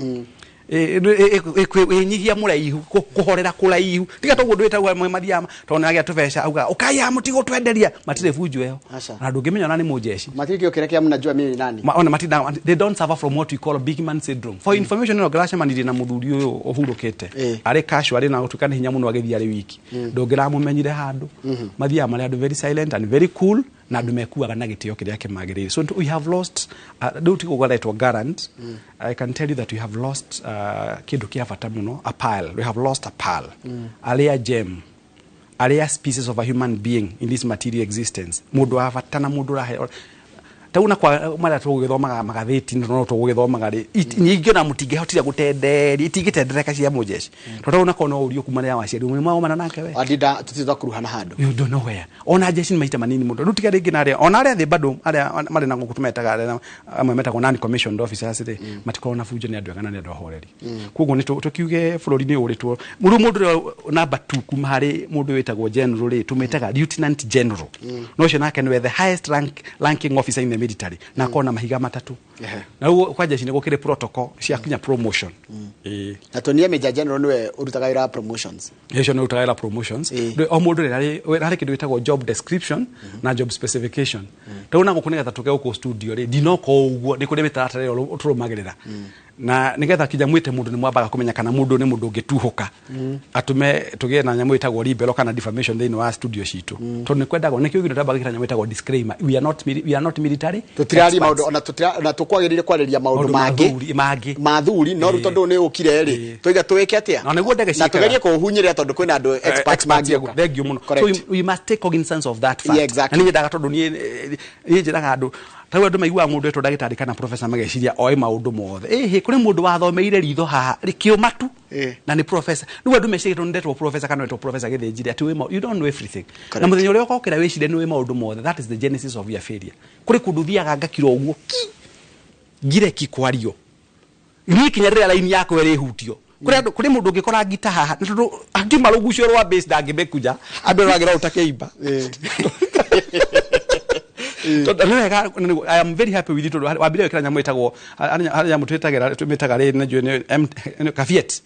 wĩnyihia mũraihu, kũhorera kũraihu, tiga toguo ndwĩtagwo amwe mathiaga tondũ nĩ agĩa tũbeca auga ũkaya mũtigo twenderia, matirĩ bunjo ĩyo. Aca. Na ndũngĩmenya ona nĩ mũjeshi. Matirĩ kĩo kĩrĩa kĩa mnajua mimi ni nani. Ona matinda, they don't suffer from what we call big man syndrome. For information, ĩno ngĩracemanirie na mũthuri ũyũ ũhurũkĩte arĩ casual, arĩ na gũtuĩka nĩ hinya mũno agĩthiĩ arĩ wiki, ndũngĩramũmenyire handũ. Mathiaga marĩ andũ very silent and very cool, na andũ mekuaga na gĩtĩo kĩrĩa kĩmagĩrĩire. So we have lost, rĩu ti gũgoretwo garant. I can tell you that we have lost kĩndũ kĩa bata mũno, a pearl. We have lost a pearl, a rare gem, a rare species of a human being in this material existence, mũndũ wa bata na mũndũ ũrahe tau na kwa marĩa tũgũgĩthomaga magathĩti no tũgũgĩthomaga rĩ, nyingĩ ona mũtingĩhotire gũtenderia, itingĩtendereka cia mũjeshi, tondũ ona korwo no ũrio kuma rĩrĩa waciarirwo nĩ mwagomana nake we. Adida tutiri twakuruhana handũ. You don't know where. Ona jeshi nĩ maita manini mũno rĩu, tiga rĩngĩ na arĩa, ona arĩa thĩ bado, arĩa marĩ na gũkũ tũmetaga arĩa amwe metagwo non commissioned officers rĩ, matikoragwo na bunjo, nĩ andũ ega na nĩ andũ ahoreri. Koguo nĩ tũkiuge bũrũri-inĩ ũrĩtwo rĩu mũndũ ũrĩa number 2 kuma harĩ mũndũ wĩtagwo general rĩ, tũmĩtaga lieutenant general, no ũcio nake nĩwe the highest ranking officer in the military, na akorwo na mahiga matatũ. Na rĩu kwa jeshi nĩ gũkĩrĩ protocol cia kinya promotion. Ĩĩ. Na tuonie Major General niwe ũrutaga wĩra wa promotions. Ũcio nĩ ũrutaga wĩra promotions. O mũndũ rĩ harĩ kĩndũ gĩtagwo job description na job specification. Rĩu na gũkũ nĩgetha tũke gũkũ studio rĩ, ndinoka o ũguo, nĩ kũrĩ mĩtaratara ĩrĩa tũrũmagĩrĩra, na nĩgetha kinya mwĩte mũndũ nĩ mwambaga kũmenya kana mũndũ nĩ mũndũ ũngĩtuhũka atũme tũgĩe na nyamũ ĩtagwo libel kana defamation thĩinĩ wa studio citũ, tondũ nĩ kwendagwo nĩkĩo gĩndũ twambaga gwĩkĩra nyamũ ĩtagwo disclaimer: we are not military Tũtiraria experts. maũndũ ona tutira ona tũkwagĩrĩire kwarĩria maũndũ Maũndũ ma mangĩ thuri- mangĩ. ma thuri, no rĩu tondũ nĩ ũkire rĩ, tũiga twĩke atĩa Na nĩguo ndege na ciĩkaga. tũgerie kũũhunyĩrĩra tondũ kwĩna andũ experts mangĩũka. Thank you mũno. Correct. So we must take cognizance of that fact. Yeah, exactly. Na niĩ nyendaga tondũ niĩ niĩ njĩraga andũ tarĩu andũ maiguaga mũndũ etwo ndagĩtarĩ kana professor mageciria oĩ maũndũ mothe. Ĩhĩ, kũrĩ mũndũ wathomeire ritho haha rĩkĩũma tu na nĩ professor. Rĩu andũ meciria tondũ ndetwo professor kana wetwo professor gĩthĩnjire atĩ you don't know everything. Na mũthenya ũrĩa ũkokĩra wĩcirie nĩ ũĩ maũndũ mothe, that is the genesis of your failure. Kũrĩ kũndũ thiaga ngakira ũguo ki ngireki kwario niĩ kinya rĩrĩa raini yakwa ĩrĩhutio. Kũrĩ andũ, kũrĩ mũndũ ũngĩkora ngita haha nĩ tondũ angiuma rũgucio rwa bass ndangĩmĩkunya, andũ ragĩra ũtakĩimba. Tondũ nĩ wega, I am very happy with you tondũ wambire gwĩkĩra nyamũ ĩtagwo harĩ nyamũ twĩtagĩra tũmĩtaga rĩ nĩ njũĩ nĩ caveat,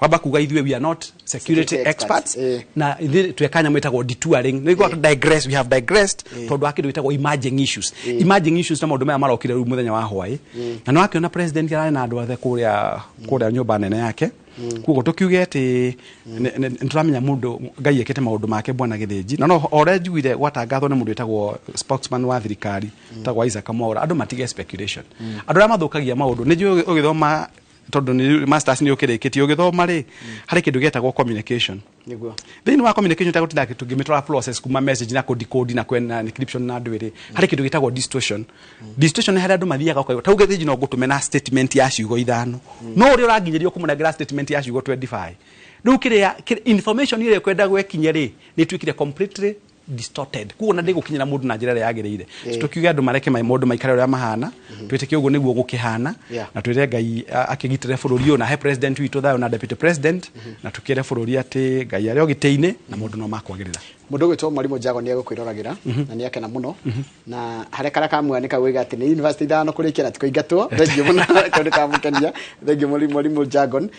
wamba kuga ithuĩ we are not security Security experts. experts, na ithuĩ tweka nyamũ ĩtagwo detouring, nĩ gwa digress, we have digressed tondũ wa kĩndũ gĩtagwo emerging issues. Emerging issues na maũndũ maya marokire rĩu mũthenya wa hwaĩ, na nĩ wakĩona president ararĩ na andũ othe kũrĩa nyũmba nene yake. Koguo tũkiuge atĩ nĩ tũramenya mũndũ Ngai ekĩte maũndũ make bwana Gĩthĩnji, na no o ũrĩa njiguire gwatangathwo nĩ mũndũ wĩtagwo spokesman wa thirikari wĩtagwo Isaac Mwaura, andũ matige speculation, andũ arĩa mathũkagia maũndũ. Nĩ njũĩ ũgĩthoma, tondũ nĩ masters nĩ ũkĩrĩkĩtie, ũgĩthoma rĩ, harĩ kĩndũ gĩetagwo communication. Thĩinĩ wa communication tagũtinda tũngĩmĩtwara process kuma message na kũdecode na kwena encryption na andũ ĩrĩ, harĩ kĩndũ gĩtagwo distortion. Distortion nĩ harĩa andũ mathiaga ũkaigua tau Gĩthĩnji no ngũtũme na statement ya ciugo 5, no ũrĩa ũranginyĩrio kũmũnengera statement ya ciugo 25, rĩu kĩrĩa information ĩrĩa ĩkwenda gwekinya rĩ, nĩ ĩtuĩkire completely distorted kuo na ndigukinyira mundu na njira ĩrĩa yagĩrĩire. Tukiuge andu mareke maũndũ maikare ũrĩa mahana, twĩtĩkie ũguo nĩguo gũkĩhana, na twĩre Ngai akĩgitĩre bũrũri ũyũ na he president witũ thayũ na deputy president, na tukĩre bũrũri atĩ Ngai arĩ o gĩtĩ-inĩ na maũndũ no makwagĩrĩra. Mũndũ ũgwĩtwo Mwarimũ Jago nĩ egũkwĩroragĩra na nĩ akena mũno, na harĩa karĩa kamwe nĩ kauga atĩ nĩ university 5 kũrĩkia na tikũingatwo. Thengiũ mũno tondũ kamũkenia. Thengiũ Mwarimũ Jagon.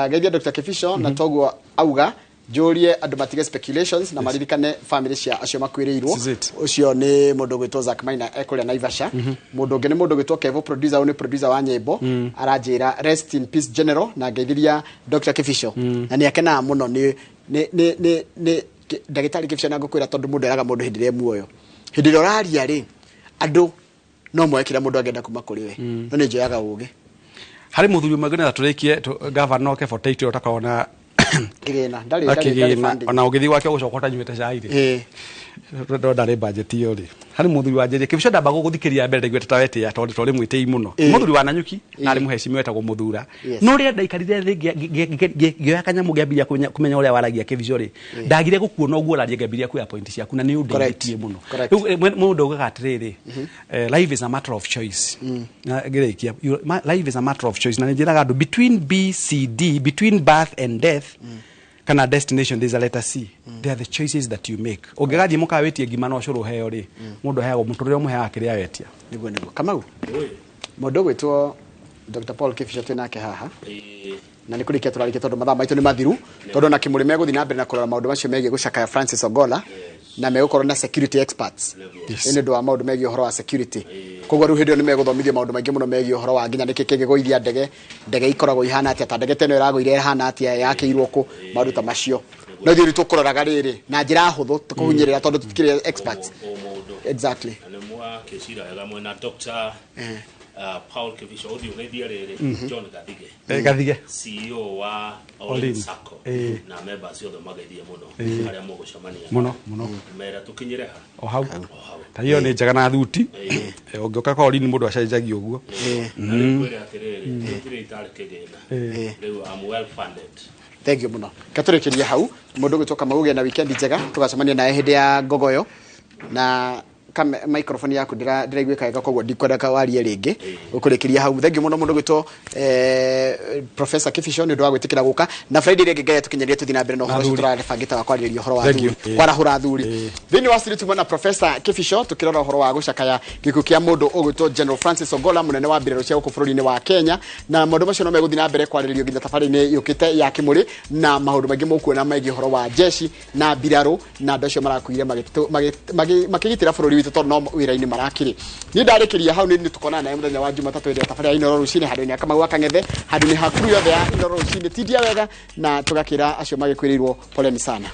Geithia Dr. Kibicho na toguo auga njũrie andũ matige speculations na maririkane family cia acio makuĩrĩirwo. Ũcio nĩ mũndũ ũgwĩtwo Zack Maina ekũrĩa Naivasha. Mũndũ ũngĩ nĩ mũndũ ũgwĩtwo Kevo producer, ũyũ nĩ producer wa nyĩmbo, aranjĩra rest in peace general, na ngeithiria Dr. Kibicho na nĩ akenaga mũno nĩ nĩ nĩ ndagĩtarĩ Kibicho, na ngũkwĩra tondũ mũndũ eraga mũndũ hĩndĩ ĩrĩa muoyo, hĩndĩ ĩrĩa ũraria rĩ, andũ no moe kĩrĩa mũndũ angĩenda kuma kũrĩ we, no nĩ njoyaga ũgĩ. Harĩ mũthuri ũmwe ngwenda tũrĩkie, governor Keboteit ũtakoragwo na kĩgĩna, ndarĩ ona ũgĩthiĩ gwake ũgũcoka ũtanyuĩte cai rĩ, ndo ndarĩ budget iyo rĩ. Harĩ mũthuri wa Njeri Kibicho ndamba gũgũthikĩria mbere ndaiguĩte ta wetĩa tondũ twarĩ mwĩtĩi mũno, mũthuri wa Nanyuki na arĩ mũhecimi wetagwo Mũthura. No rĩrĩa ndaikarire thĩ ngĩoya kanyamũ ngĩambĩrĩria kũmenya ũrĩa waragia Kibicho rĩ, ndagire gũkuona ũguo ũraria, ngĩambĩrĩria kuoya point ciaku na nĩ ũndeithĩtie mũno. Rĩu mũndũ augaga atĩrĩrĩ, life is a matter of choice. Na ngĩrĩkia, life is a matter of choice, na nĩ njĩraga andũ between B C D, between birth and death kana destination, there's a letter C. They are the choices that you make. Ũngĩgathiĩ mũkawa wĩtie ngima no ũcũrũ ũheo rĩ, mũndũ aheagwo mũtũrĩre ũmũheaga kĩrĩa wetia. Nĩguo nĩguo. Kamau, mũndũ ũgwĩtwo Dr. Paul Kibicho twĩ nake haha, na nĩ kũrĩkia tũrarĩkia tondũ mathaa maitũ nĩ mathiru, tondũ na Kĩmũrĩ megũthiĩ na mbere na kũrora maũndũ macio megiĩ gũcakaya Francis Ogolla, na megũkorwo na security experts nĩ ũndũ wa maũndũ megiĩ ũhoro wa security. Koguo rĩu hĩndĩ ĩyo nĩ megũthomithio maũndũ maingĩ mũno megiĩ ũhoro wa nginya nĩkĩ kĩngĩgũithia ndege, ndege ikoragwo ihana atĩa, ta ndege ta ĩno ĩragũire ĩhana atĩa, yakĩirwo kũ, maũndũ ta macio. No ithuĩ rĩu tũkũroraga rĩrĩ na njĩra hũthũ, tũkũhunyĩrĩra tondũ tũtikĩrĩ experts. Exactly. Na nĩ mwakĩcira wega mwena Dr. Paul Kibicho ũthiĩ ũgeithie rĩrĩ John Gathige, Gathige CEO wa Olin Sacco, na members othe mageithie mũno arĩa mũgũcemania mũno mũno, mera tũkinyĩre ha o hau. Ta iyo nĩ njega na thuti, ũngĩũka kwa Olin mũndũ acenjagia ũguo. Na rĩu kwĩre atĩrĩrĩ, gũtirĩ itarĩ kĩgĩna, rĩu I'm well funded. Thank you mũno. Katũrĩkĩrie hau, mũndũ ũgwĩtwo Kamau, ũgĩe na weekend njega, tũgacemania nawe hĩndĩ ya ngogoyo, na microphone yaku ndĩraiguĩka wega, koguo ndikwenda warie rĩngĩ, ũkũrĩkĩria hau. Thank you mũno mũndũ ũgwĩtwo Professor Kibicho nĩ ũndũ wa gwĩtĩkĩra gũka, na Friday ĩrĩa ĩngĩ Ngai atũkinyerie tũthiĩ na mbere na ũhoro ũcio tũrabangĩte wa kwarĩrĩria ũhoro wa athuri, kwarahũra athuri. Thĩinĩ wa studio tuma na Professor Kibicho tũkĩrora ũhoro wa gũcakaya gĩkuũ kĩa mũndũ ũgwĩtwo General Francis Ogolla, mũnene wa mbirarũ cia gũkũ bũrũri-inĩ wa Kenya, na maũndũ macio no megũthiĩ na mbere kwarĩrĩrio nginya tabarĩra-inĩ yũkĩte ya Kĩmũrĩ, na maũndũ maingĩ mũkuona megiĩ ũhoro wa jeshi na mbirarũ na andũ acio marakuire makĩgitĩra bũrũri witũ tondũ no wĩra-inĩ marakĩrĩ. Niĩ ndarĩkĩria hau, nĩ tũkonana nawe mũthenya wa Jumatatũ hĩndĩ ya tabarĩra ya Inooro rũcinĩ, handũ-inĩ ha Kamau wa Kang'ethe, handũ-inĩ ha crew yothe ya Inooro rũcinĩ. Tindia wega na tũgakĩra acio magĩkuĩrĩirwo poleni sana.